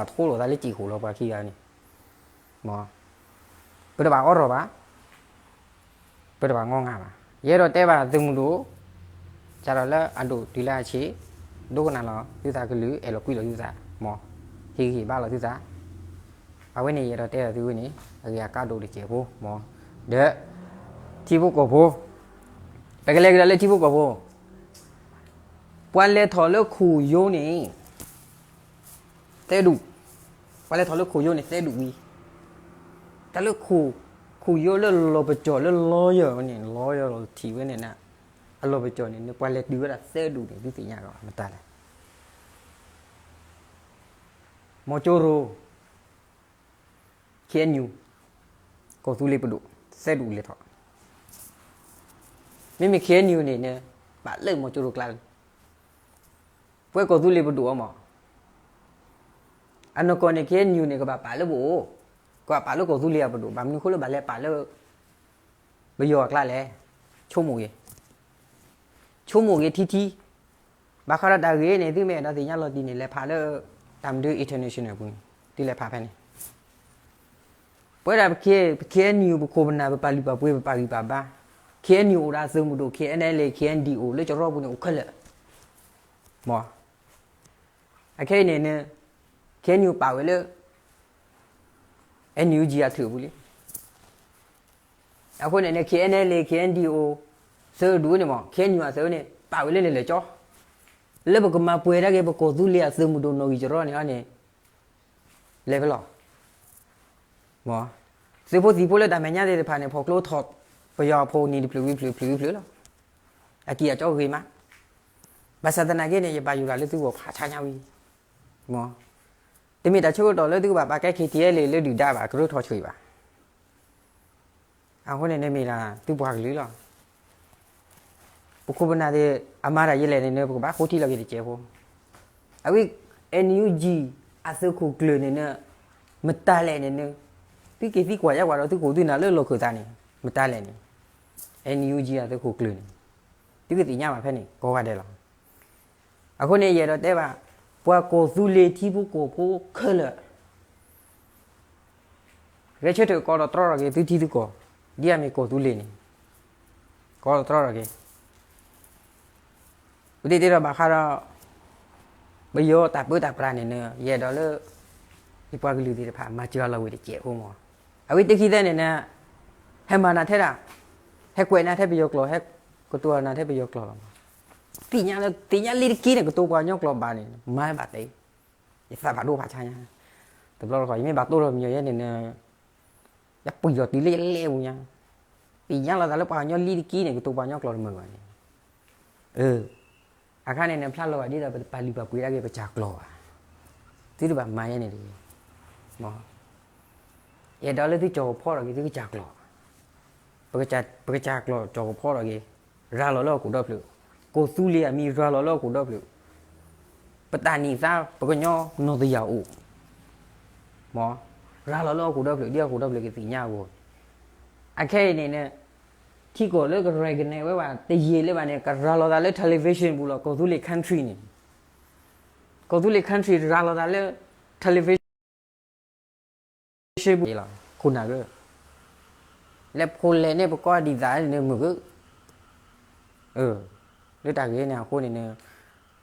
ပှၤကလုာ်လီၤ မ့ၢ် ပှၤကမၤသံခီလီၤပပှၤကလုာ်ယဲန့ၣ်လီၤ ထံကီၢ်ဝံၤပကီၢ်သူလ့ၤလီၤ တၢ်လီၢ်လၢသုဆ့ၣ်နီၤအိၣ်ဝဲန့ၣ်မ့ၢ်ဒၣ်ကီၢ်သူလ့ၤလီၤ တမ့ၢ်ပယီၤအကီၢ်ဘၣ် သနာ်က့ ကီၢ်သူလ့ၤဒီးပှၤလၢကမၤကဲထီၣ်ဝဲဒၣ်လၢ ပယီၤအကီၢ်ညိ မ့ၢ်တိၢ်လိာ်သးဒီး ဒ့ခွါသုးက့လွံၢ်အိၣ်ဒၣ်ကဘၣ်ထိလိာ်သးလၢစံာ်ဃိၣ်လီၤပှၤခံဂၤန့ၣ် မ့ၢ် ပတဘၣ်အီထီၣ်ဘၣ် ပတဘၣ်ငီငါဘၣ် ယအဲၣ်ဒိးတဲဘၣ်သုးမုၢ်ဒိၣ် စးထီၣ်လၢအဒိၣ်တုၤလၢအဆံး ဒိကနၣ်လီၤသုသးကလုၢ် အဲၣ်လီၤကွံလီၤသုသး မ့ၢ် ဟ့ၣ်ဂံၢ်ဟ့ၣ်ဘါလီၤသုသး အဝဲန့ၣ်ယအဲၣ်ဒိးတဲဒီးသုဝဲန့ၣ် အဂ့ၢ်အကါဒိၣ်တစဲးဖိ မ့ၢ် ဒီး ထံဖိကီၢ်ဖိ ပကလဲၤကဒီးလၢထံဖိကီၢ်ဖိ ပှၤလဲၤထီၣ်လၢခိၣ်ယိန့ၣ် သဲဒူၣ်, ပှၤလဲၤထီၣ်လၢခိၣ်ယိန့ၣ် သဲဒူၣ်ဝံၤ, တၢ်လၢခိၣ်, ခိၣ်ယိလၢလီၤပစီၣ်လၢ lawyer ဝဲန့ၣ် lawyer လီၤထံၣ်ဝဲန့ၣ် အလီၤပစီၣ်န့ၣ် နပှၤလဲၤတုၤဝဲဒၣ်သဲဒူၣ်န့ၣ် သုသ့ၣ်ညါကီးမတၤလဲၣ်. မီၤကၠိရိၤ KNU ကီၢ်သူလ့ၤပဒိၣ် သဲဒူၣ်လဲၤထီၣ်, မ့မ့ၢ် KNU န့ၣ် ပာ်လၢမီၤကၠိရိၤကျါလံ. ပဝဲကီၢ်သူလ့ၤပဒိၣ်အီၤမး, အနီၢ်ကီၢ်န့ၣ် KNU န့ၣ် ကဘၣ်ပာ်လၢပအိၣ်, ကဘၣ်ပာ်လၢကီၢ်သူလ့ၤအပဒိၣ်, ဘၣ်မနုၤဃိလၢဘၣ်လဲၤပာ်လၢ ပယီၤအကျါလဲၣ်. ဆိကမိၣ်ဂ့ၤ, ဆိကမိၣ်ဂ့ၤထံထံ, ဘၣ်ဃးဒီးတၢ်ဂ့ၢ်န့ၣ် သုမ့ၢ်အဲၣ်ဒိးသ့ၣ်ညါလီၤတံၢ်န့ၣ် လဲၤဖးလၢ တၢ်မဒု international ပူၤန့ၣ် သုလဲၤဖးဖဲန့ၣ်. ပဝဲဒၣ် KNU ပခိၣ်ပနၢ် ပပာ်လုၢ်ပာ်ပှ့ၤ ပပာ်ဂံၢ်ပာ်ဘါ, KNU အိၣ်ဒီးအသုးမုၢ်ဒိၣ်, KNLA KNDO လၢကရၢပူၤန့ၣ် အိၣ်ခဲလၢာ်, မ့ၢ် အခဲအံၤန့ၣ် KNU ပာ်ဝဲလၢ NUG အထုးပူၤလံ. အဃိန့ၣ် KNLA KNDO သုးဒူၣ်န့ၣ်မ့ၢ် KNU အသုးန့ၣ် ပာ်ဝဲလၢလဲၤလဲၤကၠီ, လၢပကမၤပှဲၤဒၣ်က့ၤ ပကီၢ်သူလ့ၤအသုးမုၢ်ဒိၣ်နီၣ်ဂံၢ်ကရၢန့ၣ်န့ၣ် လဲၤဖဲလဲၣ်. သုးဖိသံၣ်ဖိလၢတၢ်မဲာ်ညါသ့ၣ်တဖၣ်န့ၣ် ဖီၣ်ကျိထီၣ် ပယီၤဖိနံၤတဖျၢၣ်ဝံၤဖျၢၣ် ဖျၢၣ်ဝံၤဖျၢၣ်လီၤ. အကံၢ်အကီဂ့ၤမး, ဘၣ်ဆၣ်သနာ်က့န့ၣ် ယဘၣ်ယိၣ်တၢ်လၢသုဂီၢ်ဖးဆါညါဝံၤ, မ့ၢ် တမ့ၢ်တၢ်ဆၢကတီၢ်လၢသုကဘၣ်ပာ်ကဲ KTLA လၢဒုၣ်ဒါဘၣ်, ကရၢထီၣ်ဆၢအံၤဘၣ်. အဃိန့ၣ်န့ၣ်မ့ၢ်ဒၣ်သုပှၤကလုာ်လီၤ. ပခိၣ်ပနၢ်သ့ၣ် အမၤတၢ်ယဲလဲၣ်န့ၣ်န့ၣ် ပကဘၣ်ဃိထံလီၤက့ၤတစဲးဖိ. အဝဲ N U G အသုးခိၣ်ကျၢၢ်န့ၣ်န့ၣ် မတၤလဲၣ်န့ၣ်န့ၣ် သုက့ၤသံကွၢ်ယါကွၢ်ဒီးသုခိၣ်သုနၢ်လၢလီၢ်ခၢၣ်သးန့ၣ် မတၤလဲၣ်န့ၣ် N U G အသုးခိၣ်ကျၢၢ်န့ၣ် သုကသ့ၣ်ညါဘၣ်ဖဲန့ၣ် ကိးဂၤဒဲးလီၤ. အဃိန့ၣ် ယအဲၣ်ဒိးတဲဘၣ် ပှၤကီၢ်သူလ့ၤထံဖိကီၢ်ဖိခဲလၢာ် ဂဲၤဆၢထၢၣ်ကိးထီၣ်တြီထီၣ်က့ၤသုထံသုကီၢ် ဒ်အမ့ၢ်ကီၢ်သူလ့ၤန့ၣ် ကိးထီၣ်တြီထီၣ်က့ၤ ပတ့တ့ထီၣ်ဘၣ်ဃးဒီး ပယီၤတၢ်ပၢတၢ်ပြးန့ၣ်န့ၣ် ယအဲၣ်ဒိးလၢ ယပှၤကလုာ်သ့ၣ်တဖၣ် မၤစှၤလီၤဝဲတစဲးဖိမး. အဝဲတခံသ့န့ၣ်န့ၣ် ဟဲမၤနၤထဲဒၣ် ဟဲကွဲးနၤထဲပယီၤကျိာ် ဟဲကတိၤနၤထဲပယီၤကျိာ်လီၤမး. သ့ၣ်ညါလၢ သ့ၣ်ညါလံတက့ၢ်န့ၣ် ကတိၤပှၤကညီကျိာ်ဘၣ်န့ၣ် မၤဘၣ်တဲ ယသးဘၣ်ဒိဖးဆါညါ တဘျီတခီၣ် ယမ့ၢ်ဘၣ်တိၢ်ထီၣ်မံၤယဲန့ၣ်န့ၣ် ယပှံၢ်ထီၣ်တုၤလၢယလဲၢ်ပူၤညါ သ့ၣ်ညါလီၤသးလၢပှၤကညီလံတက့ၢ်န့ၣ် ကတိၤပှၤကညီကျိာ်တမုာ်ဘၣ်န့ၣ် အခါန့ၣ်န့ၣ် ဖျါလီၤဘၣ်ဒ်သိးပတပာ်လုၢ်ပာ်ပှ့ၤဒၣ်က့ၤပစၢ်ကျိာ်ဘၣ်. သုတဘၣ်မၤယဲန့ၣ်တဂ့ၤ. ယအဲၣ်ဒိးလၢသုကၠီၤကဖီထီၣ်က့ၤသုကစၢ်ကျိာ်, ပကစၢ်ကျိာ်ကၠီၤကဖီထီၣ်က့ၤ, ရၤလီၤလၢဟီၣ်ခိၣ်ဒီဖျၢၣ်, ကီၢ်သူလ့ၤအမံၤရၤလီၤလၢဟီၣ်ခိၣ်ဒီဖျၢၣ်, ပတၢ်နံၣ်သါပကညီနီၢ်တယၢ်အိၣ်, မ်, ရၤလီၤလၢဟီၣ်ခိၣ်ဒီဖျၢၣ် ဒ်ဟီၣ်ခိၣ်ဒီဖျၢၣ်ကသ့ၣ်ညါအဂီၢ်, အခဲအံၤန့ၣ်န့ၣ် ထံကီၢ်လၢက recognize ဝဲဘၣ် တယံာ်လၢၤဘၣ်န့ၣ် ကရၤလီၤသးလၢ television ပူၤလီၤ. ကီၢ်သူလ့ၤ country န့ၣ်, ကီၢ်သူလ့ၤ country ရၤလီၤသးလၢ television ပူၤလီၤ. ခိၣ်နၢ်ဧၢ, လဲၤဖိလဲၤန့ၢ်ပကီၢ်ဒ်သိးန့ၣ်မုာ်ဧၢ, လၢတၢ်ဂ့ၢ်န့ၣ်အဃိန့ၣ်န့ၣ်,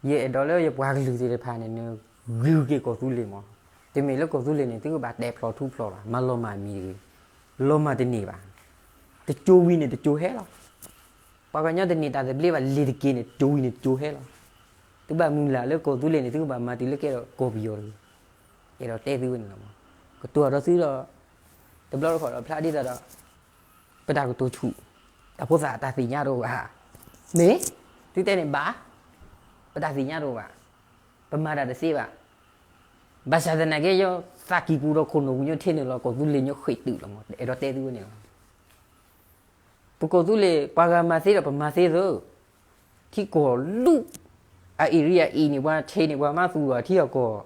ယအဲၣ်ဒိးလၢယပှၤကလုာ်သ့ၣ်တဖၣ်န့ၣ်န့ၣ် ဂုာ်က့ၤကီၢ်သူလ့ၤမး, တမ့ၢ်လၢကီၢ်သူလ့ၤန့ၣ် သုကဘၣ်တဲဖျိးထူဖျိးဘၣ်, မၤလီၤမၢ်မံၤတဂ့ၤ, လီၤမၢ်တန့ၢ်ဘၣ်, တကၠိဝံၤန့ၣ်တကၠိဟဲလီၤ. ပှၤကညီတန့ၢ်တၢ်သဘျ့ဘၣ် လ့ၤတက့ၢ်န့ၣ် တကၠိဝံၤန့ၣ်တကၠိဟဲလီၤ. သုဘၣ်မုၢ်လၢ်လၢကီၢ်သူလ့ၤန့ၣ် သုကဘၣ်မၤတုၤလၢကဲထီၣ်ကီၢ်ပယီၤတဂ့ၤ, အဲၣ်ဒိးတဲသုဝဲန့ၣ်လီၤ. ကတိၤဒီးသုဒီး, တဘျီတခီၣ်ဒီးဖျါဒ်သိးဒီး ပတၢ်ကတိၤဆူၣ်, တၢ်ဖိသၣ်တၢ်သ့ၣ်ညါတအိၣ်ဘၣ်, မ့ၢ်, သုတဲန့ၣ်ဘၣ်, ပတၢ်သ့ၣ်ညါတအိၣ်ဘၣ်, ပမၤတၢ်တသ့ဘၣ်, ဘၣ်ဆၣ်သနာ်က့ ယသးကံၢ်ပူၤဒီးခိၣ်နူာ်ပူၤညီထံန့ၣ်လီၤ ကီၢ်သူလ့ၤညီဃ့ၢ်တုာ်လီၤမး အဲၣ်ဒိးတဲသုဝဲန့ၣ်လီၤ. ပကီၢ်သူလ့ၤ ပှၤဂၤမၤသ့ဒီးပမၤသ့သ့, ထံကီၢ်လူၢ်, အ area အံၤန့ၣ် ပှၤထံးန့ၣ် ပှၤမၤသူၣ်အီၤထံအကီၢ်,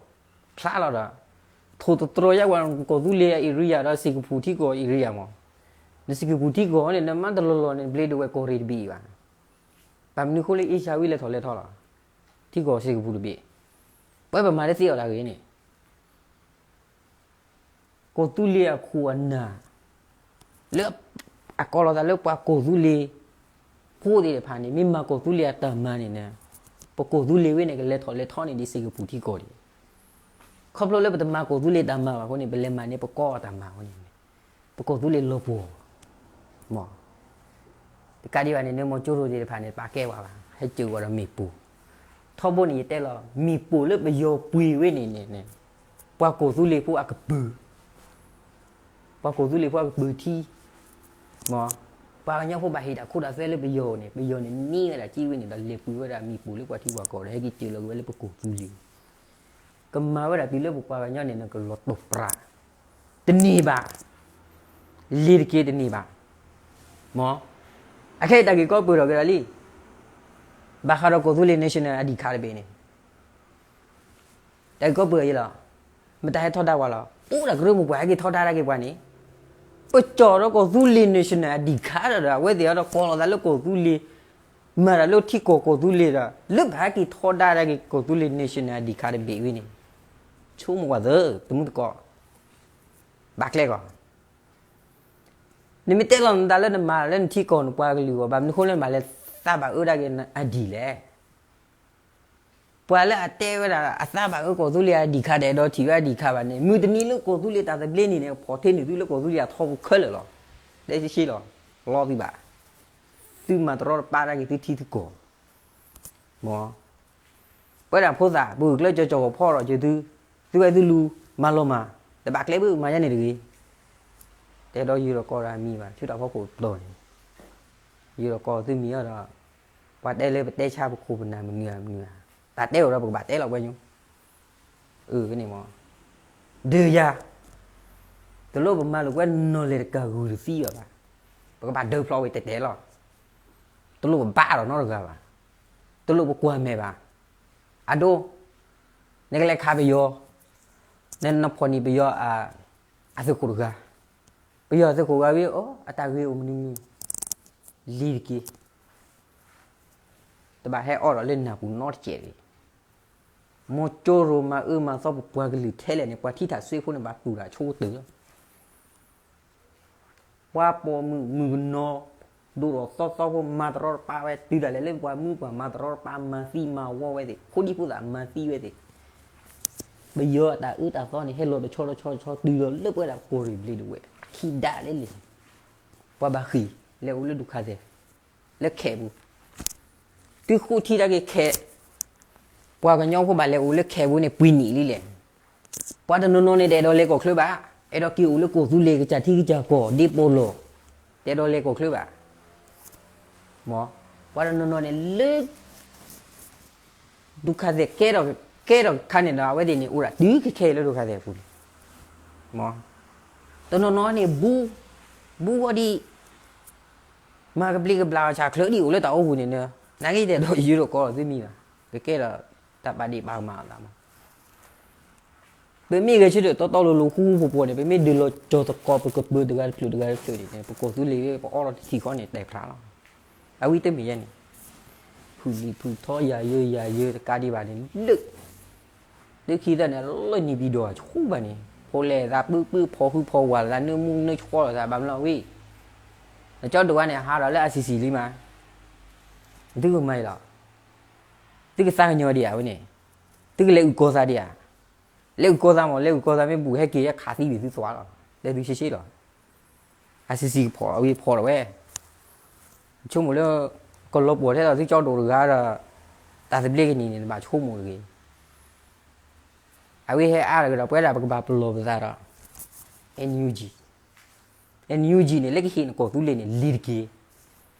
ဖျါလီၤဒီး, ထိၣ်သတြီၤယါဝဲ ကီၢ်သူလ့ၤအ area ဒီးစ့ၢ်ကပူၤထံကီၢ် area မး, နစ့ၢ်ကပူၤထံကီၢ်န့ၣ် နမၤတလီၢ်လီၢ်န့ၣ် ဘျ့ဒိဝဲၢ်ကီၢ်ရ့ၣ်တဘ့ၣ်အံၤဘၣ်, ဘၣ်မနုၤဃိလၢ Asia ဝံၤလဲၤထီၣ်လဲၤထီလီၤ, ထံကီၢ်စ့ၢ်ကပူၤတဘ့ၣ်, ပဝဲပမၤတသ့အီၤတၢ်ဂ့ၢ်န့ၣ် ကီၢ်သူလ့ၤအခိၣ်အနၢ်, လၢ, အကိးလီၤသးလၢပှၤကီၢ်သူလ့ၤ, ဖိသ့ၣ်တဖၣ်န့ၣ် မ့ၢ်မၤကီၢ်သူလ့ၤအတၢ်မၤန့ၣ်န့ၣ်, ပကီၢ်သူလ့ၤဝဲန့ၣ် ကလဲၤထီၣ်လဲၤထီန့ၣ်ဒ်စ့ၢ်ကပူၤထံကီၢ်ဒံး, ခီဖျိလၢပတမၤကီၢ်သူလ့ၤတၢ်မၤဘၣ်အဃိန့ၣ် ပလဲၤမၤန့ၢ်ပကီၢ်အတၢ်မၤအဃိန့ၣ်, ပကီၢ်သူလ့ၤလီၤပှီၢ်, မ်, တကးဒံးဘၣ်န့ၣ် နမီၤကၠိရိၤသ့ၣ်တဖၣ်န့ၣ် ပာ်ကဲဝဲဘၣ် ဟဲစၢၤဝဲဒီးမ့ၣ်ပိၢ်, ထီဘိန့ၣ်ယတဲလီၤ မ့ၣ်ပိၢ်လၢပယီၤပှ့ၤဝဲန့ၣ်န့ၣ်, ပှၤကီၢ်သူလ့ၤဖိအကပုာ် ပှၤကီၢ်သူလ့ၤဖိအကပုာ်ထံ, မ်, ပှၤကညီဖိဘၣ်ဟ့ၣ်တၢ်ခိတၢ်သွဲလၢပယီၤန့ၣ် ပယီၤန့ၣ်န့ၢ်ဝဲဒၣ်ကံဝဲန့ၣ်ဒီးလဲၤပှ့ၤဝဲဒၣ်မ့ၣ်ပိၢ်လၢပှၤထံပှၤကီၢ်ဒီးဟဲက့ၤစၢၤလီၤက့ၤဝဲလၢပကီၢ်သူလ့ၤ, ကမၤဝဲဒၣ်တုၤလၢပပှၤကညီန့ၣ်န့ၣ် ကလီၤတိာ်ပြး, တန့ၢ်ဘၣ်, လ့ၤတက့ၢ်တန့ၢ်ဘၣ်, မ်, အခဲအံၤတၢ်ဂ့ၢ်ကီပၢၢ်ထီၣ်က့ၤဒီးလံ, ဘၣ်ဃးဒီးကီၢ်သူလ့ၤ national ID card တဘ့ၣ်န့ၣ် တၢ်ဂ့ၢ်ကီပၢၢ်အံၤလီၤ, မတၤဟဲထီဒါပှၤလီၤ, အိၣ်ဒၣ်ကရၢမိၢ်ပှၢ်ဟဲက့ၤထီဒါတၢ်က့ၤပှၤန့ၣ်, ပကၠီၣ်ဒီးကီၢ်သူလ့ၤ national ID card ဒီး အဝဲသ့ၣ်အဒီးကိးလီၤသးလၢကီၢ်သူလ့ၤ, မၤတၢ်လၢထံကီၢ်ကီၢ်သူလ့ၤဒီး လၢပဟဲက့ၤထီဒါတၢ်က့ၤကီၢ်သူလ့ၤ national ID card တဘ့ၣ်ဝဲန့ၣ်, ဆိကမိၣ်ကွၢ်သၢ တမူတကိး, ဘၣ်ကျဲကီး နမ့ၢ်တဲလီၤနသးလၢနမၤလၢနထံကီၢ်နပှၤကလုာ်အဂီၢ် ဘၣ်မနုၤဃိလၢနဘၣ်လဲၤသးဘၣ်အၢဒၣ်က့ၤ ID လဲၣ်. ပှၤလၢအတဲဝဲဒၣ် အသးဘၣ်အၢကီၢ်သူလ့ၤ ID card ဒီး အဲၣ်ဒိးထံၣ်ဝဲ ID card ဘၣ်န့ၣ် မုၢ်တနံၤလၢကီၢ်သူလ့ၤတၢ်သဘျ့န့ၣ်န့ၣ် ဖီၣ်ထ့နုာ်သုလၢကီၢ်သူလ့ၤအထီပူၤခဲလၢာ်လီၤ. တဲဆှံလီၤ, လီၤသုဘၣ်. သုမၤတရီတပါဒၣ်က့ၤသုထံသုကီၢ် မ်, ပဝဲဒၣ်ဖိသၣ် ပဂုာ်ကျဲးစၢးကၠီၣ်ဂီၤဖီၣ်ဒီးက့ၤသု, သုဝဲသုလူၤ မၤလီၤမၢ်, တဘၣ်ကျဲဘၣ် မၤယါန့ၣ်တဂ့ၤ. တဲဒီးယုာ်ဒီးကီၢ်ဒီးအမံၤဘၣ် ဆူတၢ်ဖီခိၣ်ပတီၢ်န့ၣ်, ယုာ်ဒီးကီၢ်သုမံၤအီၤဒီး, ပှၤတဲလၢပတဲဆါပခိၣ်ပနၢ်မနုၤဧါမနုၤဧါ, တၢ်တဲအိၣ်ဒီးပကဘၣ်တဲလီၤပှဲၤညိ, အန့ၣ်မ်, ဒီးယၤ တလိၣ်ပမၤလိာ်ကွဲနီၢ်လဲၢ်တကၢၢ်ဂုၢ်တသံဘၣ်ဘၣ်. ပကဘၣ်ဒၢဖျီဝဲတဲတဲလီၤ. တလိၣ်ပဘါဒီးနီတဂၤဘၣ်. တလိၣ်ပကွၢ်မဲာ်ဘၣ်. အဒိ, နကလဲၤခးပယီၤ, နနဖီၣ်န့ၢ်ပယီၤအသုးခိၣ်တဂၤ, ပယီၤသုးခိၣ်ဂၤဝံၤ အိၣ် အတၢ်ဂ့ၢ်အိၣ်မနုၤမနုၤ, လံတက့ၢ်. တဘၣ်ဟဲအီၣ်ဒီးလၢနၢ်ပူၤနီတစဲးတဂ့ၤ. မ်ကၠိရိၤမၤအၢမၤသီပပှၤကလုာ်ထဲလဲၣ်န့ၣ် ပှၤထံၣ်တၢ်စွ့ဖိန့ၣ် ဘၣ်တူၢ်တၢ်ဆိကတၢၢ်လီၤ. ပှၤပိာ်မုၣ်မုၣ်ကနီၤ ဒိၣ်ထီၣ်သီသီဖိ မၤတရီတပါဝဲ တုၤဒၣ်လဲာ်လၢပှၤမုၣ်ပှၤမၤတရီတပါ မၤသံမၤဝီဝဲသ့ၣ် ဖိဒံဖိသၣ်မၤသံဝဲသ့ၣ်, ပယီၤအတၢ်အၢတၢ်သီန့ၣ် ဟဲလီၤတဆီတဆီတဆီ တုၤလီၤလၢပဝဲဒၣ်ကီၢ်ရ့ၣ်ဘျ့ဒဝဲၢ် ထံၣ်ဒၣ်လဲာ်လံ. ပှၤဘၣ်ဃ့ၢ် လဲၤအိၣ်လၢဒုက္ခသည် လၢခဲးပူၤ, သုဃိထံတၢ်က့ၤခဲး, ပှၤကညီဖိဘၣ်လဲၤအိၣ်လၢခဲးပူၤန့ၣ် ပှဲၤနံၣ်လံလဲၣ်. ပှၤတနီၤနီၤန့ၣ် တအဲၣ်ဒိးလဲၤကီၢ်ချၢဘၣ်, အဲၣ်ဒိးက့ၤအိၣ်လၢကီၢ်သူလ့ၤ ကစၢ်ထံကစၢ်ကီၢ် ဒ့ပိာ်လီၢ်, တအဲၣ်ဒိးလဲၤကီၢ်ချၢဘၣ်. မ်ပှၤတနီၤနီၤန့ၣ်လၢ ဒုက္ခသည် ကဲထီၣ် ကဲထီၣ်ခါန့ၣ်ဒီး အဝဲသ့ၣ်န့ၣ် အိၣ်ဒၣ်တုၤခဲခဲအံၤလၢဒုက္ခသည်အပူၤန့ၣ်, မ်တနီၤနီၤန့ၣ် ဘူး ဘူးဝဲဒ် မၤကဘျံးကဘျၣ်အီၤဆၣ်ချၢဒ်အိၣ်လၢတၢ်အိပူၤန့ၣ်ဒီး နာ်က့တအဲၣ်ဒိးယၢၤဒီးကီးလီၤသုမံၤဘၣ်, ကကဲဒီးတၢ်ဘၣ်ဒ့ၣ်ဘၣ်မးအသးမး. ပမ့ၢ်ဂဲၤဆၢထၢၣ်တီတီလိၤလိၤဃူဃူဖိးဖိးန့ၣ် ပမ့ၢ်ဒုးလီၤကၠီၤသကိးပကပၢၤတဂၤတဖျၢၣ်တဂၤတဖျၢၣ်န့ၣ် ပကီၢ်သူလ့ၤ ပအီထီၣ်တထံၣ်ဃီန့ၣ် တဲဖျါလီၤ. အဝဲတမ့ၢ်ယဲန့ၣ် ဖုၣ်လံၣ်ဖုၣ်ထီ ယၤယၢၤယၤယၢၤတကးဒံးဘၣ်န့ၣ် လၢ လၢခံသၢန့ၣ် လၢနံၤပံၤဒိၣ်အဆိဘၣ်န့ၣ် ဖိလဲၣ်သးပုၢ်ပုၢ်ဖီၣ်ဟုဖီၣ်ဝးလၢသး နၢမူနၢဆှီလီၤသး ဘၣ်မနုၤဝံၤ နကၠီဒိၣ်ဝဲန့ၣ် ဟးဒီးလၢ ICC လံမး, သုကမၤအံၤလီၤ. သုကသးကညီၤဒံးဧါဝဲန့ၣ်, သုကလဲၤအုၣ်ကီၤသးဒံးဧါ, လဲၤအုၣ်ကီၤသးမး လဲၤအုၣ်ကီၤသးမ့ၢ်ဘူၣ် ဟဲက့ၤယဲခးသံဘၣ်သုသွါလီၤ, တဲသုရှဲရှဲလီၤ. ICC ကဖီၣ်အဝဲဖီၣ်ဒီးဝဲ, ဆိကမိၣ်လၢ ကလီၤပှီၢ်ထဲသိးသုကၠီဒိၣ်တဂၤဒီး တၢ်သဘျ့ကန့ၢ်န့ၣ် နဘၣ်ဆိကမိၣ်တဂ့ၤ. အဝဲဟဲအါတဂ့ၤဒီး ပဝဲဒၣ်ပကဘၣ်ပလီၢ်ပသးဒီး NUG, NUG န့ၣ် လၢကဟ့ၣ်နကီၢ်သူလ့ၤန့ၣ် လံၤတက့ၢ်,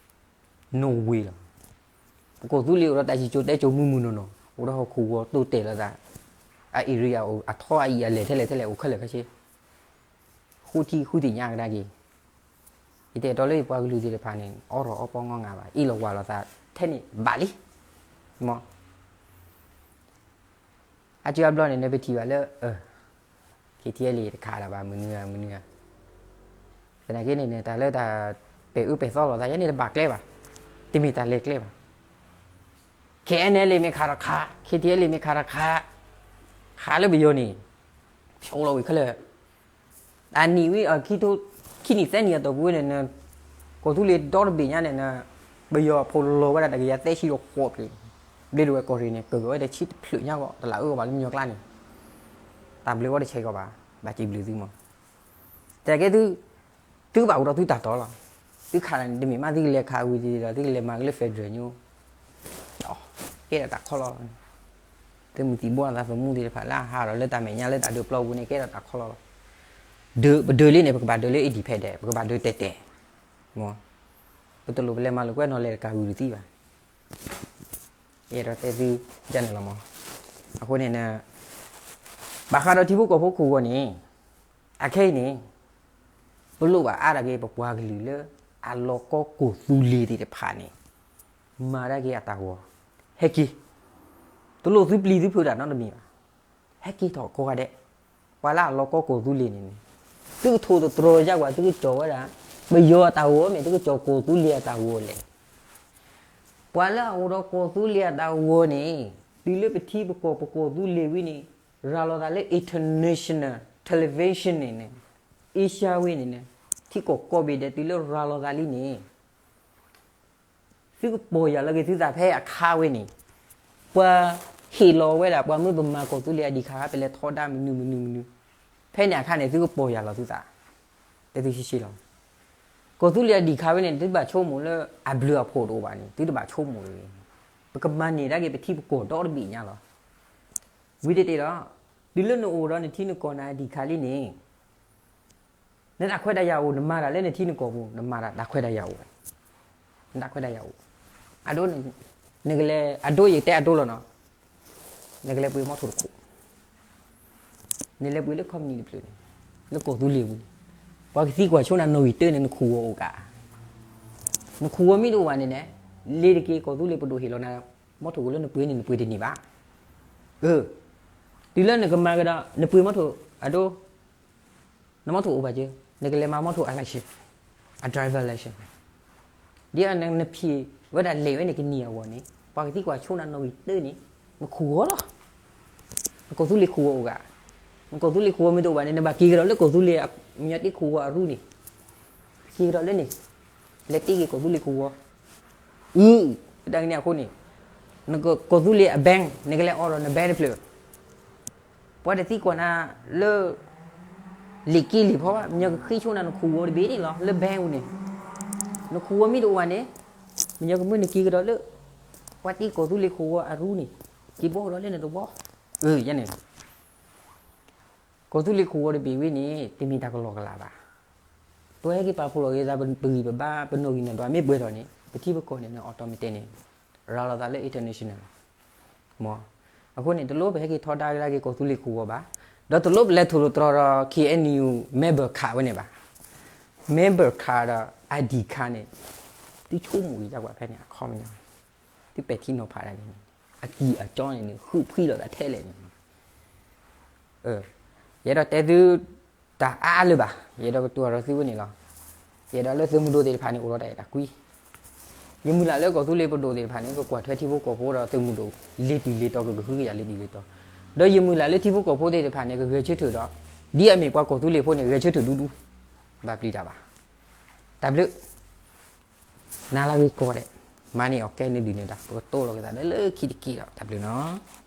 နီၣ်ဝ့ၤလီၤ. ပကီၢ်သူလ့ၤအိၣ်ဒီးတၢ်စံၣ်စိၤတဲစိၤမုာ်မုာ်နီၢ်နီၢ် အိၣ်ဒီးဟီၣ်ခိၣ်ဂီၤတိၢ်တဲာ်လိာ်သး, အ area အထီအအံၤအလဲၢ်ထဲလဲၣ်ထဲလဲၣ်အိၣ်ခဲလၢာ်ခဲဆ့, ဃုထံဃုသ့ၣ်ညါကဒါက့ၤ. ယတဲာ်တီလၢပှၤကလုာ်သ့ၣ်တဖၣ်န့ၣ် အီထီၣ်အီပီငီၢ်ငၢ်ဘၣ်, အ့ၣ်လိာ်ဝးလိာ်သးထဲန့ၣ်ဘၣ်လံ. မ့ၢ် အစုအဘျီန့ၣ် နပထံၣ်ဘၣ်လၢ KTLA တခးလၢၤဘၣ် မနုၤဧါ မနုၤဧါ. သနာ်က့န့ၣ်န့ၣ် တၢ်လၢတၢ်ပဲာ်အၢပဲာ်သီလိာ်သးယဲန့ၣ် တဘၣ်ကျဲဘၣ်, တမ့ၢ်တၢ်လဲၤကျဲဘၣ်. KNLA မ့ၢ်ခးဒီးခး, KTLA မ့ၢ်ခးဒီးခး, ခးလၢပယီၤန့ၣ် ဆိလီၤဝံၤခဲလၢာ် အနံၣ်ဝံၤ ခံထိ ခံနံၣ်သၢနံၣ်အတီၢ်ပူၤဝဲန့ၣ် ကီၢ်သူလ့ၤဒီတဘ့ၣ်ညါန့ၣ် ပယီၤအဖီၣ်လီၤဝဲဒၣ်တကယၤသၢဆံဒီးဃိးဖျၢၣ်, ဘျ့ဒဝဲၢ်ကီၢ်ရ့ၣ်န့ၣ် ကဂဲၤဝဲတဆံတဖျၢၣ်ညါဂီၢ် တလၢအအၢဘၣ်လၢမညီကျါန့ၣ်, တၢ်ဘျၢဝဲတဆဲးကီးဘၣ်, ဘၣ်စံးဘျုးသုမး. တကဲသု သုကဘၣ်အိၣ်ဒီးသုတၢ်တီလီၤ. သုခးန့ၣ် တမ့ၢ်မးသုကလဲၤခးဝံၤဒီး သုကလဲၤမၤက့ၤလၢ federal ညိ ကဲထီၣ်တၢ်ခီလီၤ. သုမုၢ်သံၣ်ဘိအသးသမူသ့ၣ်တဖၣ်လၢအဟးဒီးလၢတၢ်မဲာ်ညါလၢတၢ်ဒုးပျီပူၤန့ၣ် ကဲထီၣ်တၢ်ခီလီၤလီၤ. ဒုး ပဒုးလံန့ၣ် ပကဘၣ်ဒုးလၢ independent ပကဘၣ်ဒုးတဲာ်တဲာ်, ပတလိၣ်ပလဲၤမၤလိာ်ကွဲနီၤလဲၤတကးဂုာ်တသံဘၣ်. အဲၣ်ဒိးတဲသုဒ်န့ၣ်လီၤမး. အဃိန့ၣ် ဘၣ်ဃးဒီးထံဖိကီၢ်ဖိခိၣ်ဂီၤန့ၣ် အခဲအံၤန့ၣ် ပလိၣ်ဘၣ်အါထီၣ်က့ၤ ပပှၤကလုာ်လၢအလီၤကီကီၢ်သူလ့ၤသ့ၣ်တဖၣ်န့ၣ် မၤတၢ်က့ၤအတၢ်ဂီၤ ဟဲက့ၤ, တလိၣ်သုပျံၤသုဖုးတၢ်နီတမံၤဘၣ်. ဟဲက့ၤထီၣ်ကိးဂၤဒဲး, ပှၤလၢအလီၤကီကီၢ်သူလ့ၤန့ၣ်န့ၣ် သုကထိၣ်သတြီၤယါကွၢ် သုကကၠီၣ်ဝဲဒၣ် ပယီၤအတၢ်ဂီၤမ့ၢ် သုကကၠီၣ်ကီၢ်သူလ့ၤအတၢ်ဂီၤလဲၣ်. ပှၤလၢအအိၣ်ဒီးကီၢ်သူလ့ၤအတၢ်ဂီၤန့ၣ် တုၤလၢပထံပကီၢ်ပကီၢ်သူလ့ၤဝံၤန့ၣ် ရၤလီၤသးလၢ international television န့ၣ်န့ၣ် Asia ဝံၤန့ၣ်န့ၣ် ထံကီၢ်ကိးဘ့ၣ်ဒဲးတုၤလၢရၤလီၤသးလံန့ၣ် သုကပီၢ်ယၢ်လီၤက့ၤသုသးဖဲအခါဝဲန့ၣ်, ပှၤဟ့ၣ်လီၤဝဲဒၣ် ပှၤမၢပမၤကီၢ်သူလ့ၤအဒံးခါ ပလဲၤထီဒါမနုၤမနုၤမနုၤ, ဖဲန့ၣ်အခါန့ၣ် သုကပီၢ်ယၢ်လီၤသုသး, တဲသုရှဲရှဲလီၤ. ကီၢ်သူလ့ၤအဒံးခါဝဲန့ၣ် သုတဘၣ်ဆိကမိၣ်လၢအဘျုးအဖှိၣ်တအိၣ်ဘၣ်န့ၣ် သုတဘၣ်ဆိကမိၣ်တဂ့ၤ. ပကမၤန့ၢ်ဒၣ်က့ၤပထံပကီၢ်ဒီတဘ့ၣ်ညါလီၤ. ဝံၤတတဲဒီး တုၤလၢနအိၣ်ဒီးနထံနကီၢ်နၤအဒံးခါလံန့ၣ် နတၢ်ခွဲးတၢ်ယာ်အိၣ် နမၤတၢ်လၢနထံနကီၢ်ပူၤ နမၤတၢ်တၢ်ခွဲးတၢ်ယာ်အိၣ်, နတၢ်ခွဲးတၢ်ယာ်အိၣ်, အဒိ နကလဲၤ အဒိယတဲအဒိလီၤနီၤ, နကလဲၤပှ့ၤမီထိၣ်တခိၣ်, နလဲၤပှ့ၤလၢ company တဖျၢၣ်န့ၣ် လၢကီၢ်သူလ့ၤပူၤန့ၣ် ပှၤကသံကွၢ်ဆိနၤနီၣ်ဂံၢ်တၢန့ၣ် နခူၣ်ဂီၤအိၣ်ကး, နခူၣ်ဝီမ့ၢ်တအိၣ်ဘၣ်န့ၣ်န့ၣ်, လ့ၤတက့ၤ ကီၢ်သူလ့ၤပဒိၣ်ဟ့ၣ်လီၤနၤ မီထိၣ်အိၣ်လၢနပှ့ၤန့ၣ် နပှ့ၤတန့ၢ်ဘၣ်. တုၤလၢနကမၤကဒီး နပှ့ၤမီထိၣ်အဒိ, နမီထိၣ်အိၣ်ဘၣ်က့, နကလဲၤမၤမီထိၣ်အ license, အ driver license ဒ်နဖံးဝဲဒၣ်လဲၤဝဲန့ၣ် ကန့ၢ်အဂီၢ်န့ၣ် ပှၤကသံကွၢ်ဆိနၤနီၣ်ဂံၢ်တၢန့ၣ်, နခူၣ်ဝီလီၤ. နကီၢ်သူလ့ၤခူၣ်ဝီအိၣ်ဂၤ, နကီၢ်သူလ့ၤခူၣ်ဝီမ့ၢ်တအိၣ်ဘၣ်န့ၣ် နဘၣ်က့ၤကဒီးလၢကီၢ်သူလ့ၤ မညီတ့ခူၣ်ဝီအရူန့ၣ်, က့ၤကဒီးလၢန့ၣ်, လဲၤတ့က့ၤကီၢ်သူလ့ၤခူၣ်ဝီ, အု, တၢ်ကန့ၣ်အဃိန့ၣ်, နကီၢ်သူလ့ၤအ bank နကလဲၤအိးထီၣ်န bank တဖျၢၣ် ပှၤတသံကွၢ်နၤလၢ လံာ်က့လံာ်ဖီဘၣ်, မညီကဃ့ဆိနၤနခူၣ်ဝီတဘ့ၣ်န့ၣ်လီၤ လၢ bank ပူၤန့ၣ်, နခူၣ်ဝီမ့ၢ်တအိၣ်ဘၣ်န့ၣ်, မညီကမၢနက့ၤကဒီးလၢ ပှၤတ့ကီၢ်သူလ့ၤခူၣ်ဝီအရူန့ၣ်, က့ၤဘီကဒီးလၢနတဝီ, အၢ ယန့ၣ် ကီၢ်သူလ့ၤခူၣ်ဝီတဘ့ၣ်ဝဲန့ၣ် တမ့ၢ်တၢ်ကလီကလးဘၣ်. ပဟဲက့ၤပာ်ဖှိၣ်လီၤက့ၤသး ပဂံၢ်ပဘါ ပနီၣ်ဂံၢ်နီၣ်ဒွးမ့ၢ်ပှဲၤထီၣ်န့ၣ် ပထံပကီၢ်န့ၣ် automatic န့ၣ် ရၤလီၤသးလၢ international မ့ၢ်. အဃိန့ၣ် တလိၣ်ပဟဲက့ၤထီဒါက့ၤကီၢ်သူလ့ၤခူၣ်ဝီဘၣ်, ဒီးတလိၣ်ပလဲၤထီၣ်လိာ်တြီၤဒီး KNU member card ဝဲန့ၣ်ဘၣ်. member card ဒီး ID card န့ၣ် သုဆိကမိၣ်က့ၤကွၢ်ဖဲန့ၣ် အခီပညီ, သုပဲာ်ထံနီၤဖးဒၣ်န့ၣ် အကံၢ်အကီန့ၣ်န့ၣ် ဃုဖှံလိာ်သးထဲလဲၣ်န့ၣ် ယအဲၣ်ဒိးတဲသု တၢ်အါအါလၢၤဘၣ်, ယအဲၣ်ဒိးကတိၤဒီးသုဝဲန့ၣ်လီၤ. ယအဲၣ်ဒိးလၢသုးမုၢ်ဒိၣ်သ့ၣ်တဖၣ်န့ၣ် အိၣ်ဒီးတၢ်အဲၣ်တၢ်ကွံ. ယမုၢ်လၢ်လၢကီၢ်သူလ့ၤပဒိၣ်သ့ၣ်တဖၣ်န့ၣ် ကကွၢ်ထွဲထံဖိကီၢ်ဖိဒီးသုးမုၢ်ဒိၣ် လ့ၤတံၢ်လ့ၤတီၤ ကကဟုကယာ်လ့ၤတံၢ်လ့ၤတီၤ, ဒီးယမုၢ်လၢ်လၢထံဖိကီၢ်ဖိသ့ၣ်တဖၣ်န့ၣ် ကဂဲၤဆၢထၢၣ်ဒီး ဒ်အမ့ၢ်ပှၤကီၢ်သူလ့ၤဖိန့ၣ် ဂဲၤဆၢထၢၣ်ဒူဒူ, ဘၣ်ပျံၤတၢ်ဘၣ်. တၢ်ဘျုး နၤလၢဂ့ၤကိးဂၤဒဲး, မၤန့ၢ်အီၣ်ကဲန့ၣ်ဒုးန့ၣ်ဒီး ပကတိၤလီၤက့ၤသးလၢလၢခံတက့ၢ်ဒီး တၢ်ဘျုးနီၢ်.